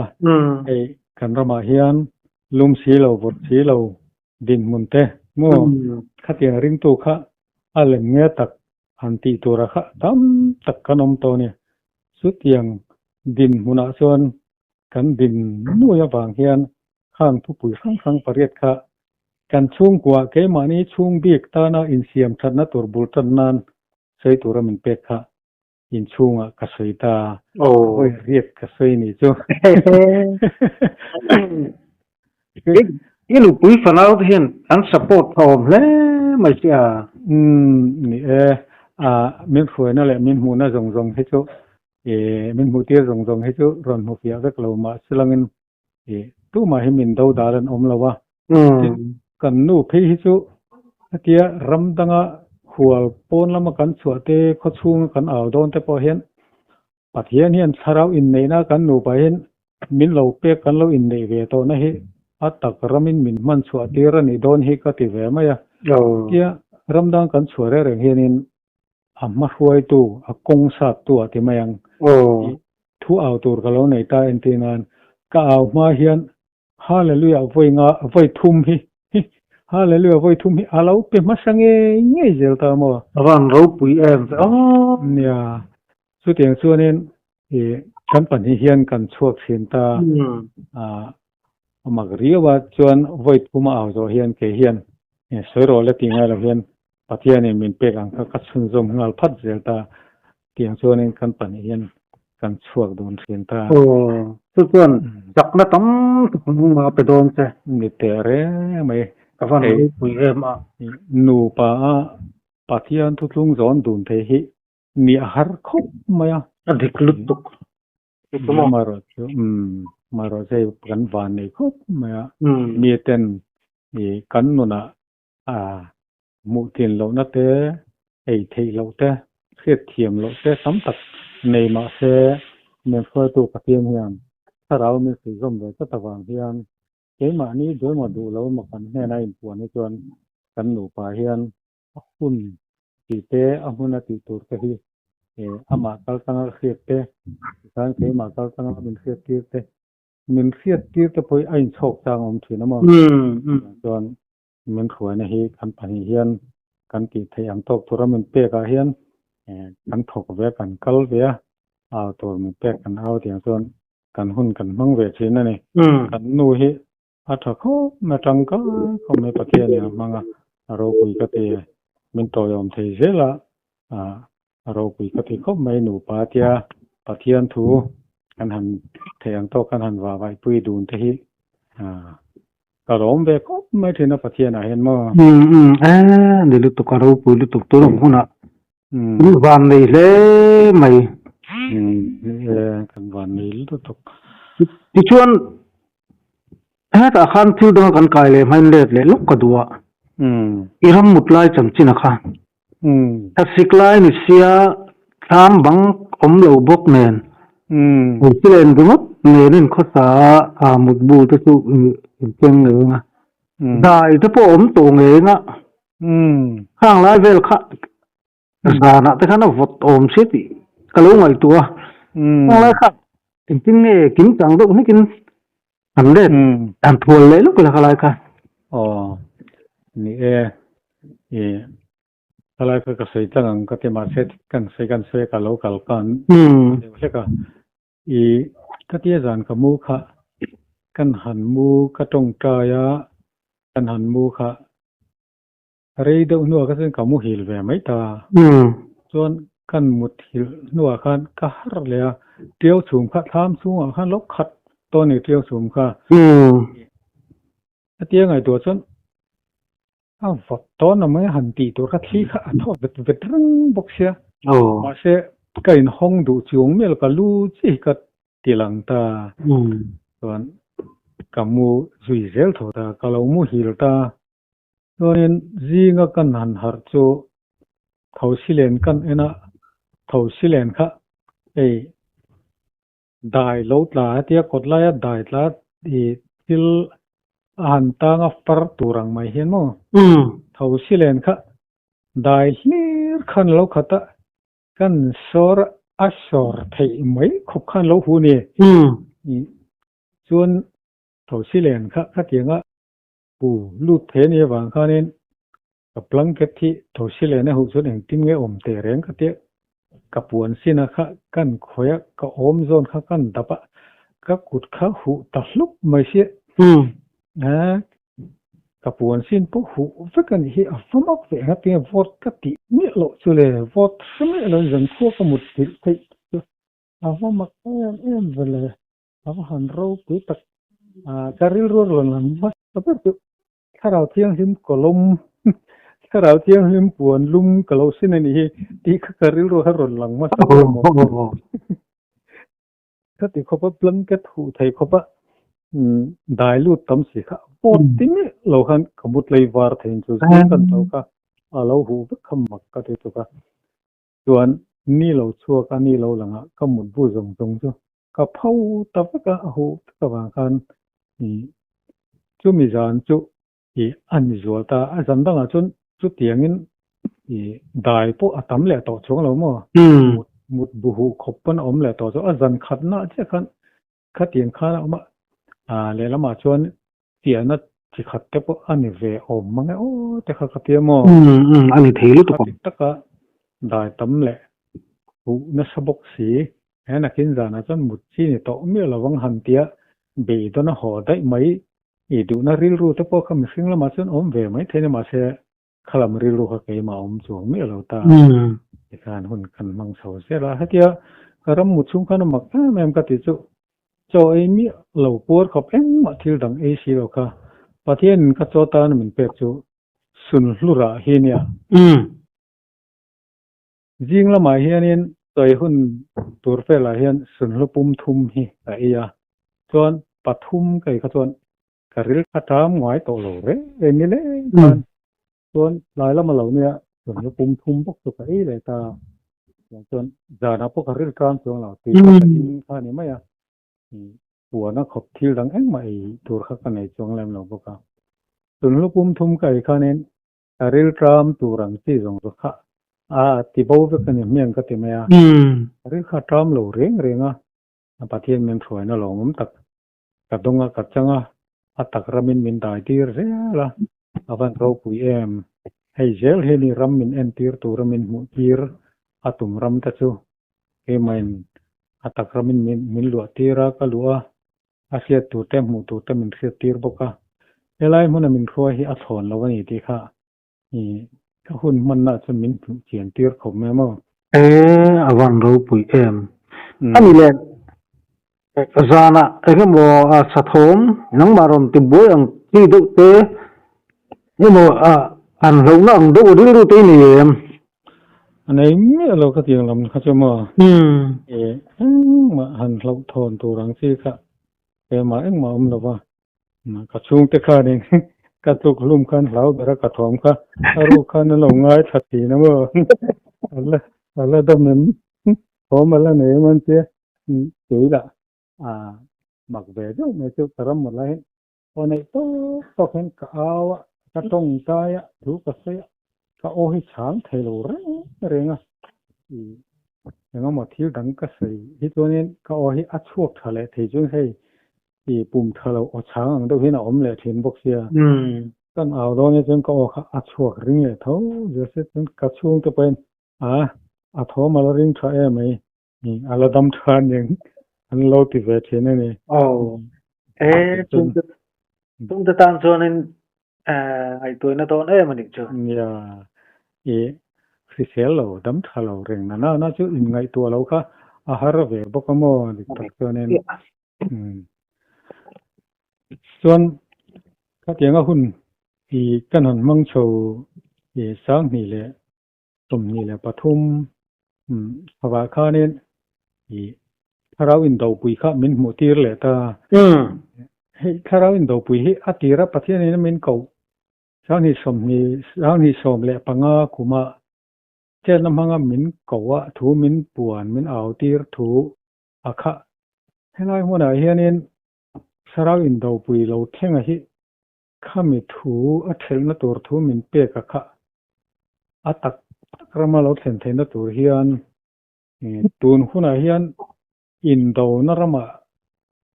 Hei kan ramah hian lum si lo vawt si lo dinhmun te maw khatiang ringtu kha a lem nge tak han tih tura kha tam tak kan awm tawh a ni. Chutiang dinhmunah chuan kan din nuai avang hian khang thupui hrang hrang pariat kha kan chhungkua keimahni chhung bik tana insiam thatna tur bul tan nan sawi tura min pek kha inchhungah ka sawi ta hawi riat ka sawi ni chu. I nupui fanau te hian an support tha awm hle mai che a. Umm ni e, min hruaina leh min hmuhna zawng zawng hi chu min hmuh tir zawng zawng hi chu rawn hmu fiah vek lo mah silangin I tumah hi min do dal an awm lo a, tin kan nu phei hi chu hetia ram danga hual pawn lama kan chhuah te khaw chhunga kan au dawn te pawh hian Pathian hian thlarau inneihna kan nupa hian min lo pek kan lo inneih ve tawhna hi a tak ramin min hman chhuah tir a nih dawn hi ka ti ve mai a. Hetia ram dang kan chhuah reng reng hianin a hma hruaitu, a kawng sattu ah ti mai ang. I thu au tur ka lo nei ta entir nan ka au hma hian Hallelujah vawi nga vawi thum hi Hallelujah vawi thum hi a lo pe hmasa ngei ngei zel ta maw? A van ropui em ve aw. Nia, chutiang chuanin i kan pahnih hian kan chhuak thin ta. A mak riau a, chuan vawi thum a au zawh hian kei hian. Sawi rawh le tih ngai lo hian Pathianin min pek ang kha ka chhunzawm nghal phat zel ta tiang chuanin kan pahnih hian kan chhuak dawn thin ta. Aw, chu chuan chakna tam tak nungma a pe dawn che. Ni teh reng mai. Ka van ropui em a. Nupa a Pathian thutlung zawn dun thei hi ni a har khawp mai a. A dik lutuk. Marawh chu umm marawh chu hei kan van nei khawp mai a. Mi ten i kan nunah a hmuh tlin lohna te, ei theih loh te, hriat thiam loh te tam tak nei mah se min hruaitu Pathian hian thlarau min suihzawm ve tlat avang hian keimahni duaimah duh lo emaw kan hnena inpuan hi chuan kan nupa hian a hun tih te, a hmun a tih tur te hi amah kal tanga hriat te, tikhan keimah kal tanga min hriat tir te, min hriat tir te pawh hi a inchhawk chang a awm thin a maw? Chuan min hruaina hi kan pahnih hian kan tih theih ang tawk tura min pek ah hian kan thawk ve a, kan kal ve a, au tur min pek kan au tiang chuan kan hun kan hmang ve thin a ni. Kan nu hi A tha khawp mai, tangkai khawp mai Pathian in a hmang a, a ropui ka ti, min tawiawm thei zel a, a ropui ka ti khawp mai nupa tia Pathian thu kan han theih ang tawk kan han vahvaihpui dun te hi ka lawm ve khawp mai thin a Pathian ah hian maw. Umm umm e ni lutuk a ropui lutuk tun ang hunah in van nei hle mai. Umm e kan van nei lutuk. Tichuan Hetah khan thil danga kan kai leh hmain let leh lawk ka duh a, i ram mut lai chanchin a kha. Thlasik lai ni sia thlam bang awm lo bawk nen, hmeichhe len ringawt nen inkhawsa a mutbu te chu in keng ngei ang a, dai te pawh awm tawh ngei ang a, khang lai vel kha Zanah te khan a vawt awm sia tih ka lo ngaihtuah a. Khawng lai kha engtin nge kim chang deuh hnikin an let an thual leh lawk la khalai kha. Aw ni e, i khalai kha ka sawi tlang ang ka ti mahse kan sawi kan sawi a ka lo kal khan deuh hlek a. I ka tia zan ka mu kha kan han mu ka tawngtai a kan han mu kha Rei deuh hnuah kha chuan ka muhil ve mai ta. Chuan kan muthilh hnuah khan ka harh leh a, tiau chhum kha thlam chhungah khan lo khat tawh a ni tiau chhum kha. Hetia ngaihtuah chuan a vawt tawn a mai han tih tur kha thli kha a thaw vet vet reng bawk sia. Mahse ka inhawng duh chuang miah lo ka lu chi hi ka ti lang ta. Chuan ka mu zui zel tho ta, ka lo muhil ta. Chuanin zinga kan han harh chu Thosilen kan en a, Thosilen kha hei dai lo tla hetia kawt laia dai tla i thil a han tang a far tur ang mai hian maw Thosilen kha dai hlir khan lo khat a, kan sawr a sawr theih mai khawp khan lo hu ni. Chuan Thosilen kha khatianga Pu lut thei a nih avang khanin ka blanket hi thosi lehna huh chuan engtin nge awm teh reng ka tia ka puan sin a kha kan khawih a ka awm zawn kha kan dap a ka kut kha huh ta hlup mai sia ka puan sin pawh huh vek a nih hi a va mak ve ang a tinge vawt ka tih miah loh chu le vawt hre miah lo in zankhua ka mut hrilh theih chu a va mak em em ve le. A va han ropui tak. Ka rilru a rawn lang hmasa ber chu Thlarau Thianghlim kawlawm, Thlarau Thianghlim puan lum ka lo sin a nih hi tih kha ka rilru a rawn lang hmasa ber maw. Khati khawpa blanket huh thei khawpa dai lut tam si kha vawt ti miah lo khan ka mut lei var theiin chu zing kan tho kha a lo huh vek kha mak ka ti tuk a. Chuan ni lo chhuak a ni lo langah ka mutbu zawng zawng chu Ka pho ta vek a, a huh vek avang khan ih chumi zan chu ih a ni zual ta. A zan dangah chuan chutiangin ih dai pawh a tam leh tawh chuang lo maw? Mut mut bu huh khawp pawn a awm leh tawh chu a zan khatna chiah khan khatiang khan a awm a, ah lehlamah chuan fiahna chi khat te pawh a ni ve awm mang e aw te kha ka tia maw? A ni thei lutuk ang. Khati taka dai tam leh huh nasa bawk si, he nakin zanah chuan mut chi ni tawh miah lovang han tia beidawn a haw daih mai. I duhna rilru te pawh kha mihring lamah chuan awm ve mai thei a ni, mahse khalam rilru kha keimah awm chuang miah lo ta. Tikhan hun kan hmang chho zel a, hetia ka ram mu chhung khan a mak em em ka ti chu chaw ei miah lo puar khawp engmah thil dang ei si lo kha Pathianin ka chaw tan min pek chu sunhlurah hi nia. Zing lamah hianin sawi hun tur velah hian sunhlu pum thum hi ka ei a, chuan pathum ka ei kha chuan ka ril a tam ngai tawh lo reng reng ni leng khan chuan tlai lama lo nia sunhlu pum thum bawk chu ka ei leh ta a, chuan zanah pawh ka ril tam chuang lo tui kha ka in kha a ni mai a, puana khawp thil dang engmah ei tur kha ka nei chuang lem lo bawk a. Sunhlu pum thum ka ei khanin Ka rilṭam tur ang chi zawng zawk kha a ti bo vek a ni hmiang ka ti mai a. Ka ril kha ṭam lo reng reng a, Pathian min hruaina lawmawm tak ka dawng a, ka chang a, a tak ramin min dai tir zel a, a van ropui em. Hei zel hi ni ram min entir tura min hmuh tir a tum ram te chu keimahin a tak ramin min luah tir a, ka luh a, A hriat tur te hmuh tur te min hriat tir bawk a, helai hmuna min hruai hi a thlawn lo a ni tih kha i ka hun hmanna chuan min hmuh chian tir khawp mai maw. E, a van ropui em. A ni le, zanah eng emaw a sathawm nangmah rawn ti buai ang chi deuh te emaw an hlauhna ang deuh rilru te i nei em? A nei miah lo ka tiang lam kha chu maw? E, engmah han hlauh thawn tur ang chi kha keimah engmah awm lo va. Ka chhungte khanin ka tluk hlum khan hlau ber a ka thawm kha a ruk khan an lo ngai thla thin a maw? A la dam em? Thawm a la nei em an tia? Kei lah a mak ve deuh mai chu ka ram mawlh lai hian Aw neih tawk tawk hian ka au a, ka tawngtai a, thu ka sawi a, ka aw hi chhang thei lo reng reng a, i engemaw thil dang ka sawi hi chuanin ka aw hi a chhuak tha leh thei chuan hei i pum tha lo aw chhang ang deuh hian a awm leh thin bawk sia. Kan au dawn hi chuan ka aw kha a chhuak ring leh tho zel se chuan ka chhungte pawhin a a thawm a la ring tha em mai A la dam tha aniang an lo ti ve thin a ni. Aw, e chungte chungte tan chuanin ngaihtuahna dawn em a nih chu. Nia, i hrisel lo, dam tha lo reng na na na chu inngaihtuah lo kha a har ve bawk a maw dik tak chuanin. Chuan khatianga hun i kan han hmang chho i 2000 leh 23 avah khanin i thlarau indopui kha min hmuh tir leh ta. Hei thlarau indopui hi a tira Pathianin min koh 20 20 2015 kuma chetna hmanga min koh a thu min puan min au tir thu a kha. Helai hmunah hianin thlarau indopui lo thlenga hi Khami thu a thelhna tur thu min pek a kha a tak tak rama lo thlen theihna tur hian tun hunah hian indona ramah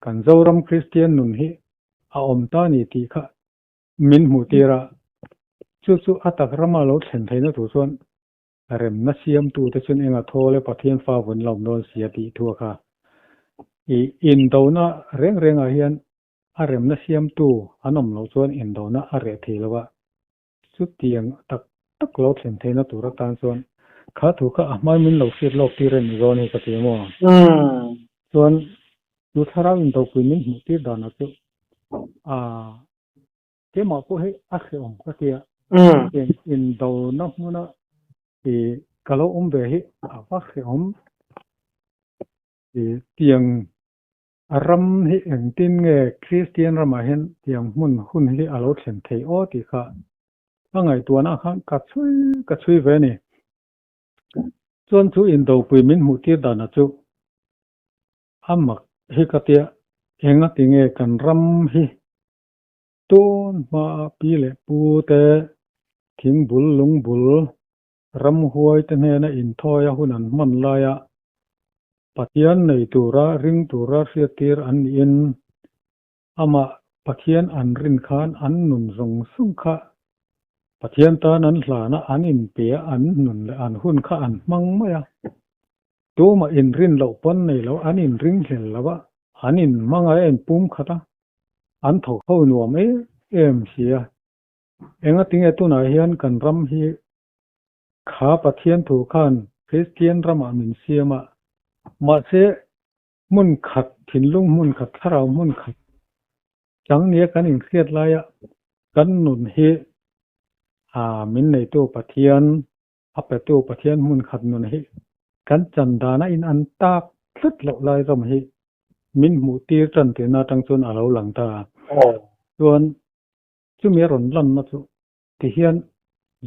kan Zoram Kristian nun hi a awm ta ni tih kha min hmuh tir a, chu chu a tak rama lo thlen theihna tur chuan remna siamtute chuan enga thawl e Pathian fa vun la awm dawn si a tih thu a kha. I indona reng rengah hian A remna siamtu an awm loh chuan indona a reh thei lo a, chutiang tak tak lo thlen theihna tur atan chuan kha thu kha a hmai min lo hriat lawk tir a ni zawn hi ka ti maw? Chuan chu thlarau indopui min hmuh tir danah chu a keimah pawh hi a hrehawm ka ti a, chutiang indona hmuna i ka lo awm ve hi a va hrehawm i tiang A ram hi engtin nge Kristian ramah hian tiang hmun hun hi a lo thlen thei aw tih kha a ngaihtuahna khan ka chhui ka chhui ve a ni. Chuan chu indopui min hmuh tir danah chu a mak hi ka tia enga ti nge kan ram hi tun hmaa pi leh pu te thingbul lungbul Ramhuai te hnena inthawi a hun an hman laia Pathian nei tura ring tura hriattir an niin amah Pathian an rin khan an nun zawng zawng kha Pathian tan an hlan a, an inpe a, an nun leh an hun kha an hmang mai a. Tumah inrin loh pawn nei lo, an inring hlel lo a, an inhmang a, a inpum khat a. An thawk ho nuam em em si a. Engatinge tunah hian kan ram hi kha Pathian thu khan Kristian ramah min siam a, mahse hmun khat, thinlung hmun khat, thlarau hmun khat chang nia kan inhriat laia kan nun hi min neitu Pathian A petu Pathian hmun khat nun hi kan chan dana in an tak tlat loh lai ram hi min hmuh tir tan tihna atang chuan a lo lang ta a. Chuan chumi a rawn lanna chu tihian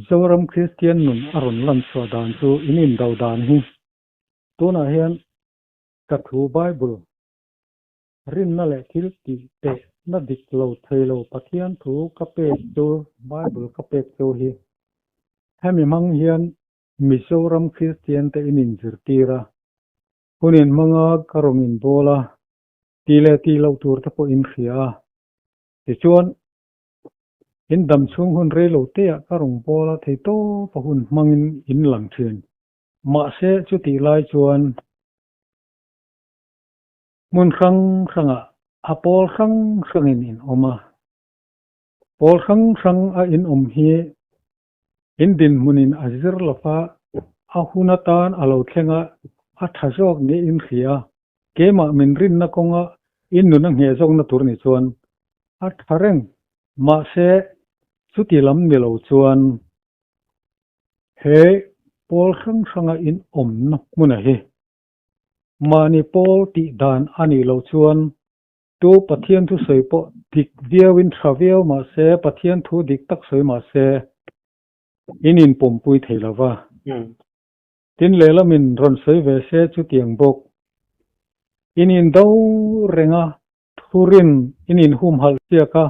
Zoram Kristian nun a rawn lan chhuah dan chu in indo dan hi tunah hian ka thu Bible Rinna leh thil tih teh na dik lo thei lo Pathian thu ka pek chu Bible ka pek chu hi. Hemi hmang hian Mizoram Kristian te in inzirtir a, hun in hmang a, ka rawn inbawl a, tih leh tih loh tur te pawh in hria a. Tichuan, in dam chhung hun rei lo te ah ka rawn bawl a thei tawp a hun hmangin in lang thin. Mahse chutih lai chuan Hmun hrang hrangah a pawl hrang hrangin in awm a. Pawl hrang hrang a in awm hi in dinhmunin a zir lova, a hun atan a lo thleng a, a tha zawk niin hria. Keimah min rinna kawnga in nun a ngheh zawkna tur ni chuan a tha reng. Mahse, chuti lam ni lo chuan he pawl hrang hranga in awmna hmuna hi Mahni pawl tih dan a nih loh chuan tu Pathian thu sawi pawh dik viauin tha viau mah se, Pathian thu dik tak sawi mah se, in inpawmpui thei lo va. Tin lehlamin rawn sawi ve se chutiang bawk. In indo reng a, thurin in inhumhalh siak a,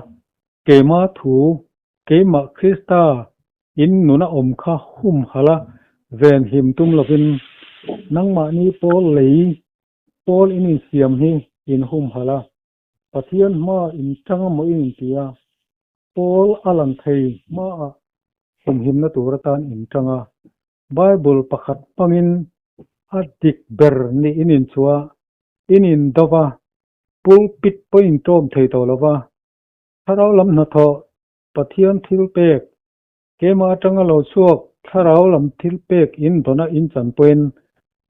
keima thu, keimah Krista in nuna awm kha humhalh a venhim tum lovin nangmahni pawl lei pawl in insiam hi in humhalh a, Pathian hma in tang amaw in inti a, pawl a lang thei hmaah humhimna tur atan in tang a, Bible pakhat hmangin a dik ber nih in inchhuah a, in indo va, pulpit pawh in tawm thei tawh lo va, thlarau lam hnathawh Pathian thil pek, keimah atanga lo chhuak thlarau lam thil pek in dawna in chan pawhin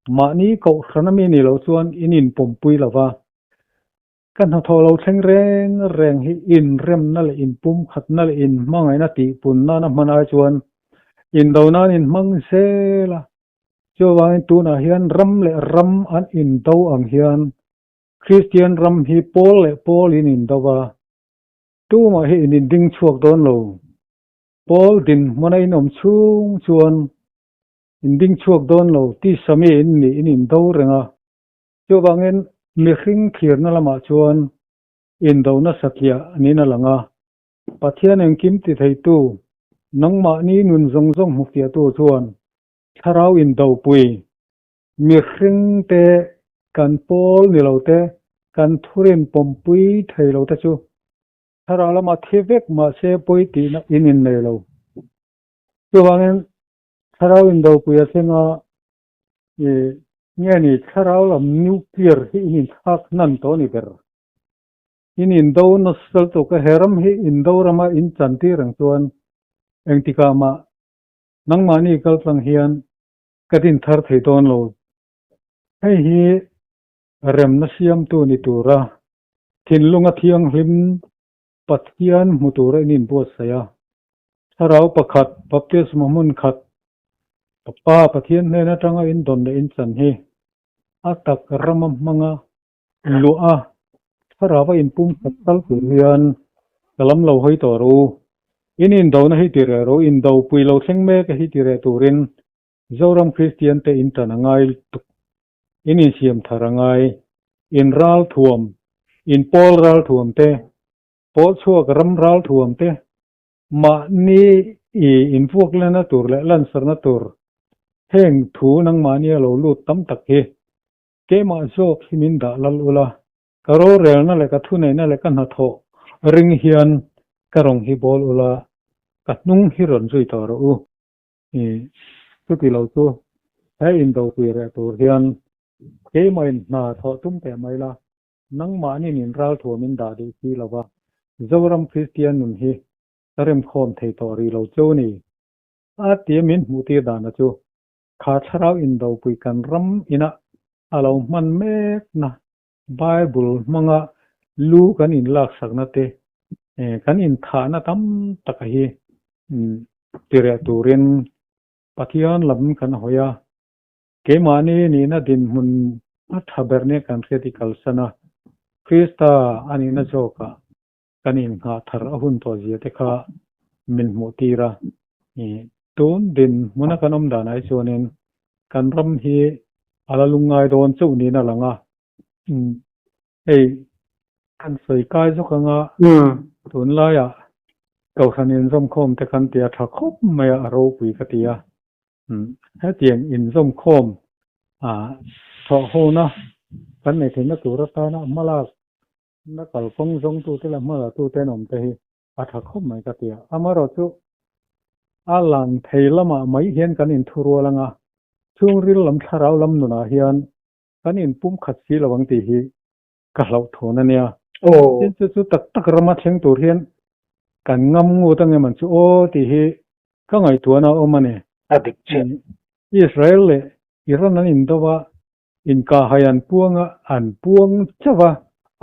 mahni kohhran ami nih loh chuan in inpawmpui lo va. Ka hnathawh lo thleng reng reng hi inremna leh inpumkhatna leh inhmangaihna tihpun nana hman ai chuan indo nan inhmang zel a. Chuvangin tunah hian ram leh ram an indo ang hian Kristian ram hi pawl leh pawl in indo a, tumah hi in inding chhuak dawn lo. Pawl dinhmuna in awm chhung chuan inding chhuak dawn lo tisa mi in nih in indo reng a. Chuvangin mihring thlirna lamah chuan indona satliah niin a lang a, Pathian engkim ti theitu, nangmahni nun zawng zawng hmufiahtu chuan thlarau indopui, mihringte kan pawl ni lo te, kan thurin pawmpui thei lo te chu thlarau lamah thi vek mahse pawi tihna in innei lo. Chuvangin thlarau indopui a thleng a, Nge ni thlarau lam nuclear hi in inthlak hnan tawh a ni ber. In indo nasa lutuk a, he ram hi indo rama in chan tir ang chuan engtikah mah nangmahni kaltlang hian ka din thar thei dawn lo. Hei hi remna siamtu ni tura thinlunga thianghlim Pathian hmu tura in inbuatsaih a. Thlarau pakhat, baptisma hmun khat, Pa Pathian hnen atanga in dawn leh in chan hi a tak rama hmanga luah a, thlarau a inpum khat kal tur hian ka lam lo hawi tawh rawh u. In indona hi ti reh rawh u, indo pui lo thleng mek a hi ti reh turin Zoram Kristian te in tan a ngai tuk, in insiam thar a ngai, in ral thuam, in pawl ral thuam te, pawl chhuak ram ral thuam te, mahni i invuak lena tur leh lansarna tur heng thu nangmahni a lo lut tam tak hi keimah zawk hi min dah lal ula, ka rorelna leh ka thuneihna leh ka hnathawh ring hian ka rawng hi bawl ula, ka hnung hi rawn zui tawh rawh u. I chuti lo chu he indopui reh tur hian keimah in hna thawh tum teh mai la, nangmahni in ral thuam in dah duh si lo va. Zoram Kristian nun hi ka remkhawm thei tawh rih lo cheu ni. A tia min hmuhtir dana chu kha thlarau indopui kan ram ina a lo hman mekna Bible hmanga lu kan inlaksakna te, kan inthahna tam taka hi tireh turin Pathian lam kan hawi a. Keimahni nihna dinhmun a tha ber nia kan hriat i kalsan a, Krista a nihna zawkah kan innghah thar a hun tawh zia te kha min hmuh tir a. Tun dinhmuna kan awm danah hi chuanin kan ram hi a la lungngai dawn chauh niin a lang a. Hei kan sawi kai zawk anga tunlaiah Kohhran inzawmkhawm te kan ti a tha khawp mai a, a ropui ka ti a. Hetiang inzawmkhawm thawhhona kan nei theihna tur atana hmalak na kalkawng zawngtute leh hmalatute an awm te hi a tha khawp mai ka ti a. Amaherawhchu a lang thei lamah mai hian kan inthurual anga chhungril lam thlarau lam nunah hian kan inpumkhat si lo ang tih hi ka hlauhthawn a nia. Tin chu chu tak tak rama thleng tur hian kan ngam ngut ang em ang chu aw tih hi ka ngaihtuahna a awm a ni. A dik chiah. Israel leh Iran an indo a, inkahhai an puang a, an puang chauh a,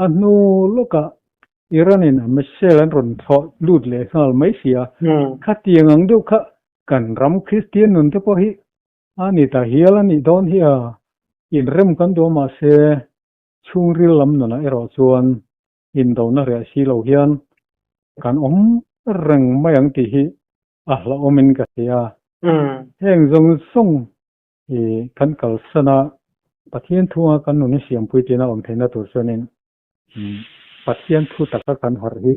a hnu lawkah Iran in a missile an rawn thlawh lut leh nghal mai si a. Khatiang ang deuh kha kan ram Kristian nun te pawh hi A ni ta hial a nih dawn hi a, inrem kan duh a mahse chhungril lam nunah erawh chuan indona reh si lo hian kan awm reng mai ang tih hi a hlauhawmin ka hria. Heng zawng zawng hi kan kalsan a, Pathian thunga kan nun hi siampui tina awm theihna tur chuanin Pathian thu taka kan harh hi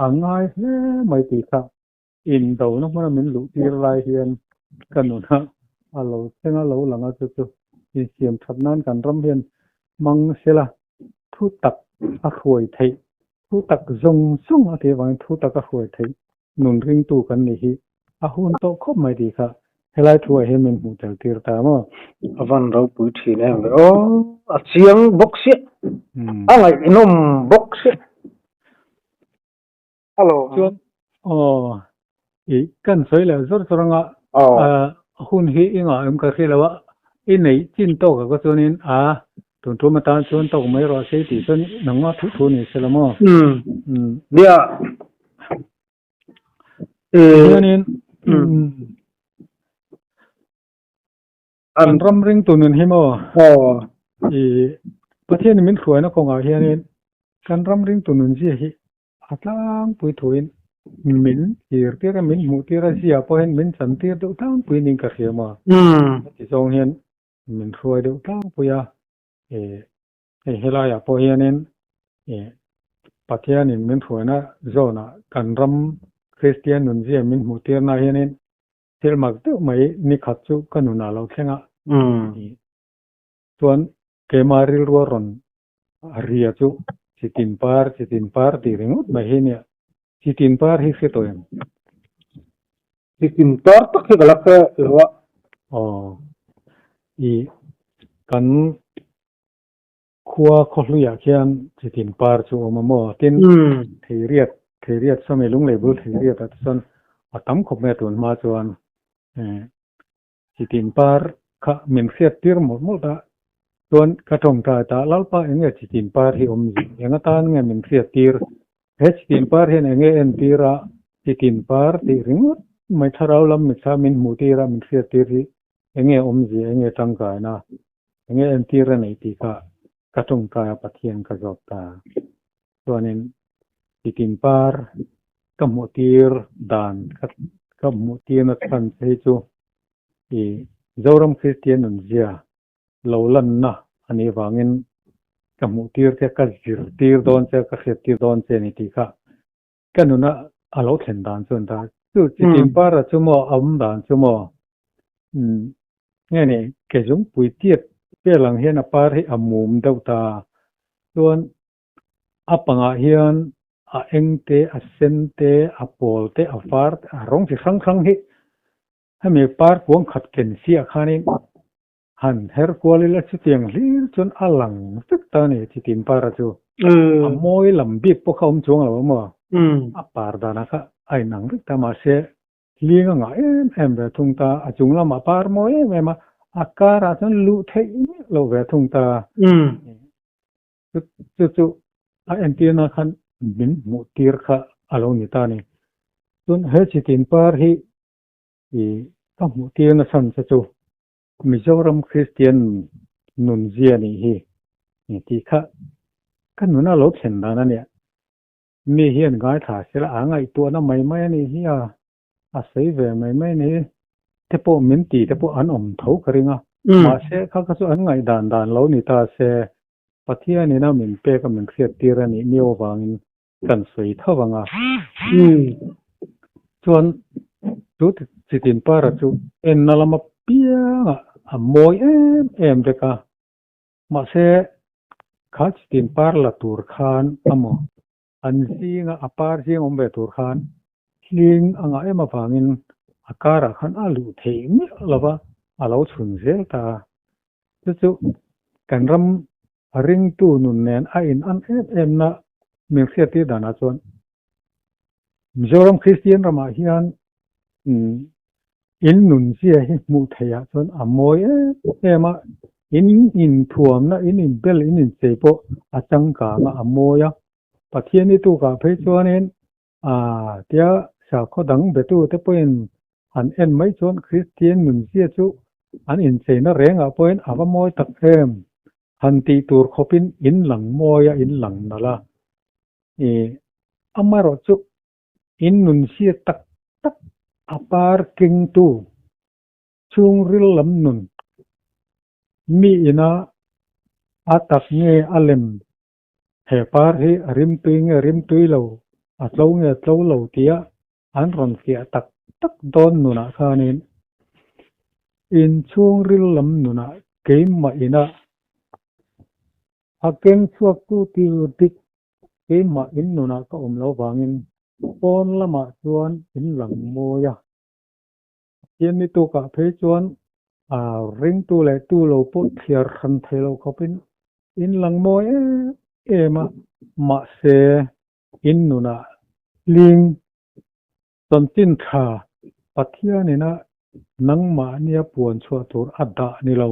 a ngai hle mai tih kha Indona hmuna min luh tir lai hian ka nunah a lo thleng a, lo lang a, chu chu insiam that nan kan ram hian hmang sela thu tak a hruai theih, thu tak zawng zawng a tih avangin thu tak a hruai theih nun ringtu kan nih hi a hun tawh khawp mai tih kha helai thuah hian min hmuh tel tir ta maw? A van ropui thin em ve aw, a chiang bawk siah, a ngaihnawm bawk siah. Hello. Chuan aw i kan sawi leh zawr zawr anga hun hi i ngah em ka hria lo a, i neih chin tawk ah ka chuanin a tun tum atan chuan tawk mai rawh se tih chuan nangma thu thu ni se la maw? Umm nia. Chuanin Kan ram ringtu nun hi maw? I Pathianin min hruaina kawngah hianin kan ram ringtu nun zia hi a tlangpui thuin min hlir tir a, min hmuh tir a, zia pawhin min chan tir deuh tlangpui niin ka hria maw? Heti zawng hian min hruai deuh tlangpui a, hei helaiah pawh hianin Pathianin min hruaina zawnah kan ram Kristian nun zia min hmuh tirnaah hianin Thil mak deuh mai ni khat chu ka nunah lo thleng a, chuan keimah rilrua rawn ria chu chitin par chitin par tih ringawt mai hi nia, chitin par hi hre tawh em? Chitin par tak hi ka la hre lo a. Aw, i kan Khua khawhluiah khian chitin par chu a awm a maw? Tin, Theiriat, Theiriat sawmi lunglei bul Theiriatah te chuan a tam khawp mai a tun hma chuan chitin par kha min hriat tir mawlh mawlh ta. Chuan ka tawngtai ta, Lalpa eng nge chitin par hi awm zia? Eng atan nge min hriat tir? He chitin par hian eng nge entir a? Chitin par tih ringawt mai thlarau lam mitthla min hmuh tir a, min hriat tir hi eng nge awmzia, eng nge tangkaina? Enge entir a neih tih kha ka tawngtai a Pathian ka zawt ta. Chuanin titin par ka hmuh tir dan ka hmuh tirna chhan che hi chu i Zoram Kristian nunzia lo lanna a nih avangin ka hmuh tir che, ka zir tir dawn che, ka hriat tir dawn che a ni tih kha ka nuna a lo thlen dan chu an ta. Chu chitin para chu maw a awm dan chu maw umm nge ni ke zungpui tiat vel ang hian a par hi a mum deuh ta. Chuan a pangah hian a eng te, a sen te, a pawl te, a var te, a rawng chi hrang hrang hi hemi par kuang khat ken siah khanin Han her kual ila chutiang hlir chuan a lang vek ta a ni chitin para chu. A mawi lam bik pawh kha awm chuang lo a maw? A par danah kha a inang vek ta mahse hling a ngah em em ve thung ta, a chung lamah par mawi em em a, a karah chuan luh theih miah loh ve thung ta. Chu chu a entirna khan min hmuh tir kha a lo ni ta a ni. Chuan he chitin par hi ka hmuh tirna chhan che chu Mizoram Kristian nunzia nih hi tih kha ka nuna lo thlen dan a nia. Mi hian ngaithla sela a ngaihtuahna mai mai a nih hi a, a sawi ve mai mai a ni. Te pawh min ti te pawh an awm tho ka ring a, mahse kha kha chu an ngaihdan dan lo ni ta se, Pathianin a min pek a min hriat tir a nih miau avangin kan sawi tho ang a. Chuan chu chitin para chu enna lama piangah a mawi em em vek a, mahse kha chitin par la tur khan amaw an zinga a par zing awm ve tur khan hling a ngah em avangin a karah khan a luh theih miah lo va, a lo chhun zel ta a. Chu chu kan ram ringtu nun nen a in an em em na min hriattir danah chuan Mizoram Kristian ramah hian in nun zia hi hmuh theihah chuan a mawi em em a, in inthuamna, in inbel, in inchei pawh a changkang a, a mawi a. Pathian i tukah phei chuanin tia sakhaw dang betute pawhin han en mai chuan Kristian nun zia chu an incheina rengah pawhin a va mawi tak em! Han tih tur khawpin in lang mawi a, in lang nalh a. Amaherawh chu in nun zia tak tak a par kengtu chhungril lam nun mi ina a tak nge a lem he par hi a rimtui nge rimtui lo, a tlo nge tlo lo tia an rawn fiah tak tak dawn nunah khanin in chhungril lam nunah keimah ina a keng chhuaktu tir dik keimah in nunah ka awm lo vangin pawn lamah chuan in lang mawi a. Pathian ni tukah phei chuan ringtu leh tu lo pawh thliar hran thei lo khawpin in lang mawi em em a, mahse in nunah hling chanchin tha Pathianina nangmahnia puan chhuah tur a dah ni lo.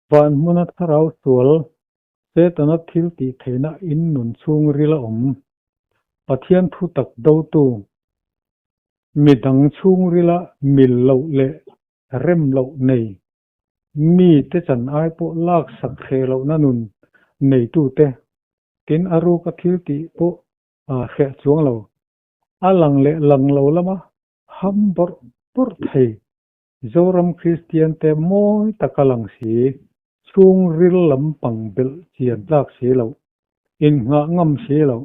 Van hmuna thlarau sual Setana thil tih theihna in nun chhung ril a awm. Pathian thu tak dotu, mi dang chhung rila mil loh leh rem loh nei, mi te chan ai pawh lak sak hreh lohna nun neitute, tin a ruka thil tih pawh hreh chuang lo, a lang leh lang lo lama ham bawrh bawrh thei Zoram Kristiante mawi taka lang si, chhungril lampang belh chian tlak si loh, innghah ngam si loh.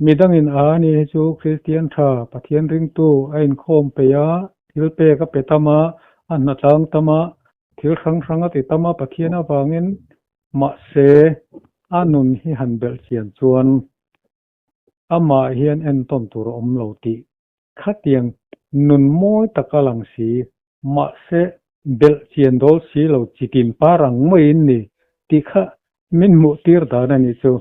Midangin a ni hi chu Kristian tha, Pathian ringtu a inkhawm peih a, thil pek a pe tam a, a hnatlang tam a, thil hrang hrang a ti tam a Pathian avangin mahse a nun hi han belh chian chuan Amah hian entawn tur a awm lo tih khatiang nun mawi tak a lang si, mahse belh chian dawl si lo chitin par ang maiin ni tih kha min hmuh tir dan a nih chu.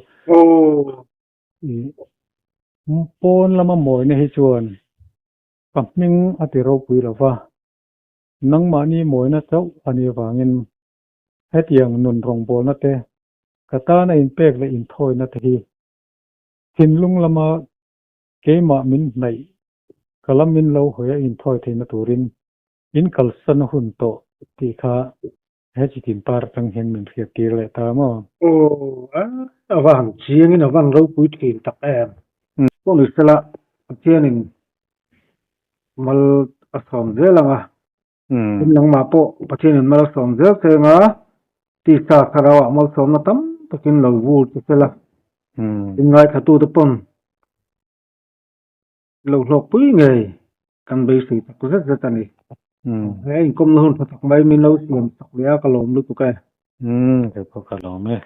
Pawn lama mawina hi chuan ka hming a ti ropui lo va, nangmahni mawina chauh a nih avangin hetiang nun rawngbawlna te, ka tana inpek leh inthawina te hi Thinlung lama keimah min hnaih ka lam min lo hawi a inthawi theihna turin in kalsan hun tawh tih kha he chitin par atang hian min hriat tir leh ta maw? Aw, a va han chiangin a va han ropui thin tak em. Pawh ni sela Pathianin mal a sawm zel ang a, tin nangmah pawh Pathianin mal a sawm zel che ang a, tisa thlarauah malsawmna tam takin lo vur che sela, in ngaithlatute pawn lo hlawkpui ngei kan beisei tak zet zet a ni. He inkawmna hun tha tak mai min lo siam chak leh a, ka lawm lutuk e. Kei pawh ka lawm e.